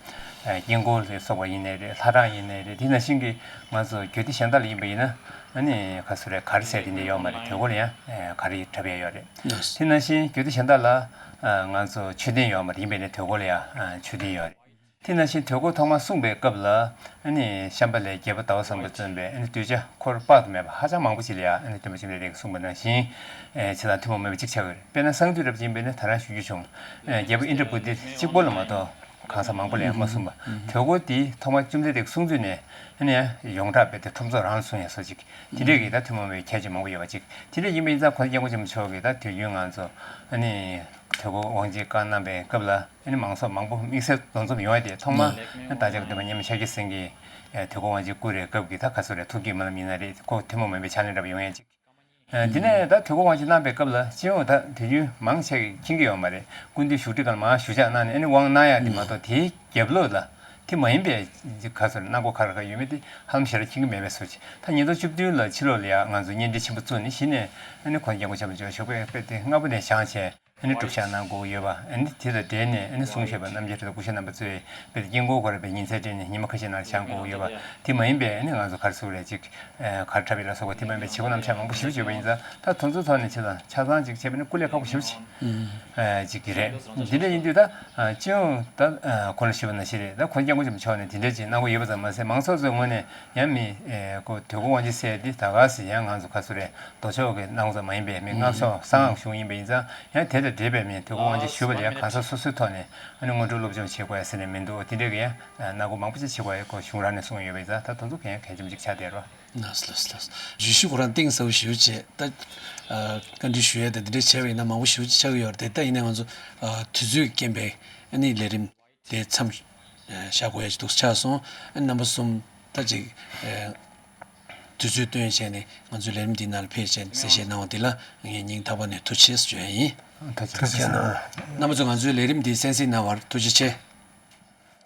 ཨེ་དཀྱིལ་འཁོར་ལ་སོགས་པ་ཡིན་ནའི་རེད། ལྷ་གྲངས་ཡིན་ནའི་རེད། དེ་ནང་བཞིན་གྱི་ང་ཚོ་རྒྱུད་སྡེ་གཞན་དག་ལ་ཡིན་པ་ཡིན་ན། ཨ་ནི་ག་ཚོད་རེད། གར་ཟེར་དེ་འདྲ་ཡོད་མ་རེད། དུས་འཁོར་ལ་ཡང་ཨེ་གར་ཡིས་འཁྲབ་ཡ་ཡོད་རེད། དེ་ནང་བཞིན་རྒྱུད་སྡེ་གཞན་དག་ལ་ཨ་ང་ཚོ་མཆོད་རྟེན་ཡོད་མ་རེད། ཡིན་པས་ན་དུས་འཁོར་ལ་ཡང་ཨ་མཆོད་རྟེན་ཡོད་རེད། དེ་ནང་བཞིན་དུས་འཁོར་ཐོག་མར་གསུངས་པའི་སྐབས་ལ། ཨ་ནི་ཤམྦྷ་ལའི་རྒྱལ་པོ་ཟླ་བ་བཟང་པོས་མཚོན་པའི་ཨ་ནི་གདུལ་བྱ་འཁོར་དཔག་ཏུ་མེད་པ་ཧ་ཅང་མང་པོ་ཅིག་ལ་ཡང་ཨ་ནི་སྟོན་པ་བཅོམ་ལྡན་འདས་ཀྱིས་གསུངས་པ་ནང་བཞིན། ཨེ་བྱས་ཙང་ཐུན་མོང་མིན་པ་གཅིག་ཆགས་ཀྱི་རེད། དཔེར་ན་གསང་འདུས་རབ་ཅིག་ཡིན་པས་ན་ད་རང་ཞུ་རྒྱུ་བྱུང་། ཨེ་རྒྱལ་པོ་ཨིནྡྲ་བྷུ་ཏི་གཅིག་པོ་ལ་མ་གཏོགས་གང་ཟག་མང་པོ་ལ་ཡང་མ་གསུངས་པ། དུས་འཁོར་འདི་ཐོག་མར་བཅོམ་ལྡན་འདས་ཀྱིས་གསུངས་དུས་ནས་ཨ་ནི་ཡང་ཡོངས་གྲགས་རྦད་དེ་ཁྲོམ་ཚོགས་རང་ལ་གསུངས་ཡ་བཟོ་ཅིག་དེ་འདྲས་ཀྱི་ད་ཐུན་མོང་མིན་པའི་ཁྱད་ཆོས་མང་པོ་ཡོད་པ་ཅིག་དེ་འདྲས་ཡིན་པ་ཡིན་ཙང་༸གོང་ས་༸སྐྱབས་མགོན་ཆེན་པོ་མཆོག་གིས་ད་དུས་རྒྱུན་ང་ཚོ་ཨ་ནི་དུས་འཁོར་དབང་ཆེན་བཀའ་གནང་པའི་སྐབས་ལ། ཨ་ནི་མང་ཚོགས་མང་པོ་དམིགས་བསལ་འདུ་འཛོམས་ཡོང་ཡ་དེ་ཐོག་མ་བདག་ཅག་གི་སྟོན་པ་མཉམ་མེད་ཤཱཀྱ་སེང་གེ་དུས་འཁོར་དབང་ཆེན་བསྐུར་བའི་སྐབས་ཀྱི་ད་ག་ཚོད་རེད། ཐུགས་བསྐྱེད་རྨི་ལམ་ཡིན་ན་རེད། ཁོ་ཐུན་མོང་མིན་པའི་ཕྱག་ལེན་འདྲ་པོ་ཡོང་ཡ་ཅིག་དེ་ནས་ད་དུས་འཁོར་དབང་ཆེན་གནང་པའི་སྐབས་ལ་སྤྱི་ཡོངས་ད་དུས་རྒྱུན་མང་ཆེ་གིས་མཁྱེན་གྱི་ཡོད་མ་རེད། སྐུ་མདུན་བཞུགས་ཁྲི་སྒང་ལ་མར་བཞུགས་ཕྱག་གནང་ནས་ཨ་ནི་དབང་གནང་ཡ་དེ་མ་གཏོགས་དེའི་རྒྱབ་ལོགས་ལ་དེ་མ་ཡིན་པའི་ག་ཚོད་རེད། གནང་སྒོ་ག་རེ་ག་ཡོད་མེད་དེ་ཧ་ལམ་ཞེ་དྲག་མཁྱེན་གྱི་མེད་པའི་བཟོ་ཅིག་ད་ཉིས་སྟོང་བཅུ་བདུན་ལ་ཕྱི་ལོགས་ལ་ཡ་ང་ཚོ་བརྙན་འཕྲིན་ཆེན་པོ་བཙུགས་ནས་གཞི་ནས་ཨ་ནི་༸གོང་ས་༸སྐྱབས་མགོན་ཆེན་པོ་མཆོག་ཞོགས་པའི་དཔེ་དེ་སྔ་པོ་ནས་བཞེངས་བྱས། ཨ་ནི་སྒྲུབ་ཕྱག་གནང་དགོས་ཀྱི་ཡོད་པ། ཨ་ནི་དེ་དང་འབྲེལ་ནས་ཨ་ནི་གསུང་བཤད་པ་རྣམ་རྒྱལ་རེད། སྐུ་ཞབས་རྣམ་པ་ཚོས་དཔེ་དེ་དཀྱིལ་འཁོར་སྐོར་བའི་ཉིན་མཚན་སྤྲད་ནས་ཉི་མ་ཁ་ཤས་ནང་བཞེངས་དགོས་ཀྱི་ཡོད་པ། དེ་མ་ཡིན་པའི་ཨ་ནི་ང་ཚོ་ག་རེ་ཟེར་དགོས་རེད། ཅིག་ཨ་གར་འཁྲབ་པའི་ལ་སོགས་པ་དེ་མ་ཡིན་པའི་བྱེད་སྒོ་རྣམ་གཞག་མང་པོ་ཞེ་པོ་ཅིག་ཡོད་པ་ཡིན་ཙང་། ད་དེ་ཚོའི་ཐོག་ནས་ཆ་ཚང་ཆ་ཚང་ཅིག་བྱས་པ་ནི་སྐུ་ལས་ཁག་པོ་ཞེ་པོ་ཅིག་ཨ་ཅིག་གི་རེད། འདི་འདྲ་ཡིན་དུས་ད་ཨ་སྤྱི་ཡོངས་ད་ཨ་གོང་ལ་ཞུས་པ་ནང་བཞིན་རེད། ད་༸གོང་ས་༸སྐྱབས་མགོན་ཆེན་པོ་མཆོག་ནས་དེ་འདྲ་ཅིག་གནང་དགོས་ཡོད་པ་ཙམ་མ་ཟད། མང་ཚོགས་ཚོའི་ངོས་ནས་ཡང་མི་ཨེ་ཁོ་དུས་འཁོར་དབང་ཆེན་ཟེར་འདི་ད་ག་སེ་ཡང་ང་ཚོ་ག་ཚོད་རེད། མདོ་ཕྱོགས་ཀྱི་གནང་ཙམ་མ་ཡིན་པའི་མི་སྔགས་ཕྱོགས་གསང་སྔགས་གཞུང་ཡིན་པ་ཡིན་ཙང་། ཡང་དེ་དང་འབྲེལ་བའི་མི་དུས་འཁོར་དབང་ཆེན་ཞུས་པ་ལ་ཡང་གང་ཟག་སོ་སོའི་ཐོག་ནས་ཨ་ནི་སྔོན་འགྲོ་སློབ་སྦྱོང་བྱེད་དགོས་ཡ་ཟེར་ནས་མི་འདུག་དེ་འདྲའི་གི་ཡང་གནང་སྒོ་མང་པོ་ཅིག་བྱེད་དགོས་ཡ་ཁོ་གཞུང་རང་ནས་གསུངས་ཡོད་པ་ཡིན་ཙང་། ད་དེ་ཚོ་གི་ཡང་གལ་ཆེན་པོ་ཅིག་ཆགས་བསྡད་རོགས། ལགས་སོ་ལགས་སོ་ལགས་སོ། བརྗོད་གཞི་ཁོ་རང་གཏིང་ཟབ་པོ་ཞེ་པོ་བྱས། ད་ཨ་བཀའ་འདྲི་ཞུ་ཡས་དང་འདི་འདྲས་བྱས་པ་ཡིན་ན་མང་པོ་ཞེ་པོ་ཅིག་ཆགས་ཀྱི་ཡོད་རེད་དེ། ད་ཡིན་ནའི་ང་ཚོ་ཨ་དུས་ཚོད་ཀྱི་རྐྱེན་པས་ཨ་ནི་ལས་རིམ་དེ་མཚམས་བཞག་དགོས་ཡ་ཅིག་འདུག་ཆགས་སོང་། ཨ་ནི་རྣམ་པ་གསུམ་ད་ཅིག་ཨ་ དུས་ཚོད་བཏོན་བྱས་ནས་ང་ཚོའི་ལས་རིམ་འདིའི་ནང་ལ་ཕེབས་བྱས་ནས་གསལ་བཤད་གནང་བ་འདི་ལ་ངས་སྙིང་ཐག་པ་ནས་ཐུགས་རྗེ་ཆེ་ཞུ་ཡ་ཡིན། ཐུགས་རྗེ་ཆེ་གནང་། རྣམ་པ་ཚོ་ང་ཚོའི་ལས་རིམ་འདི་གསན་གཟིགས་གནང་བར་ཐུགས་རྗེ་ཆེ།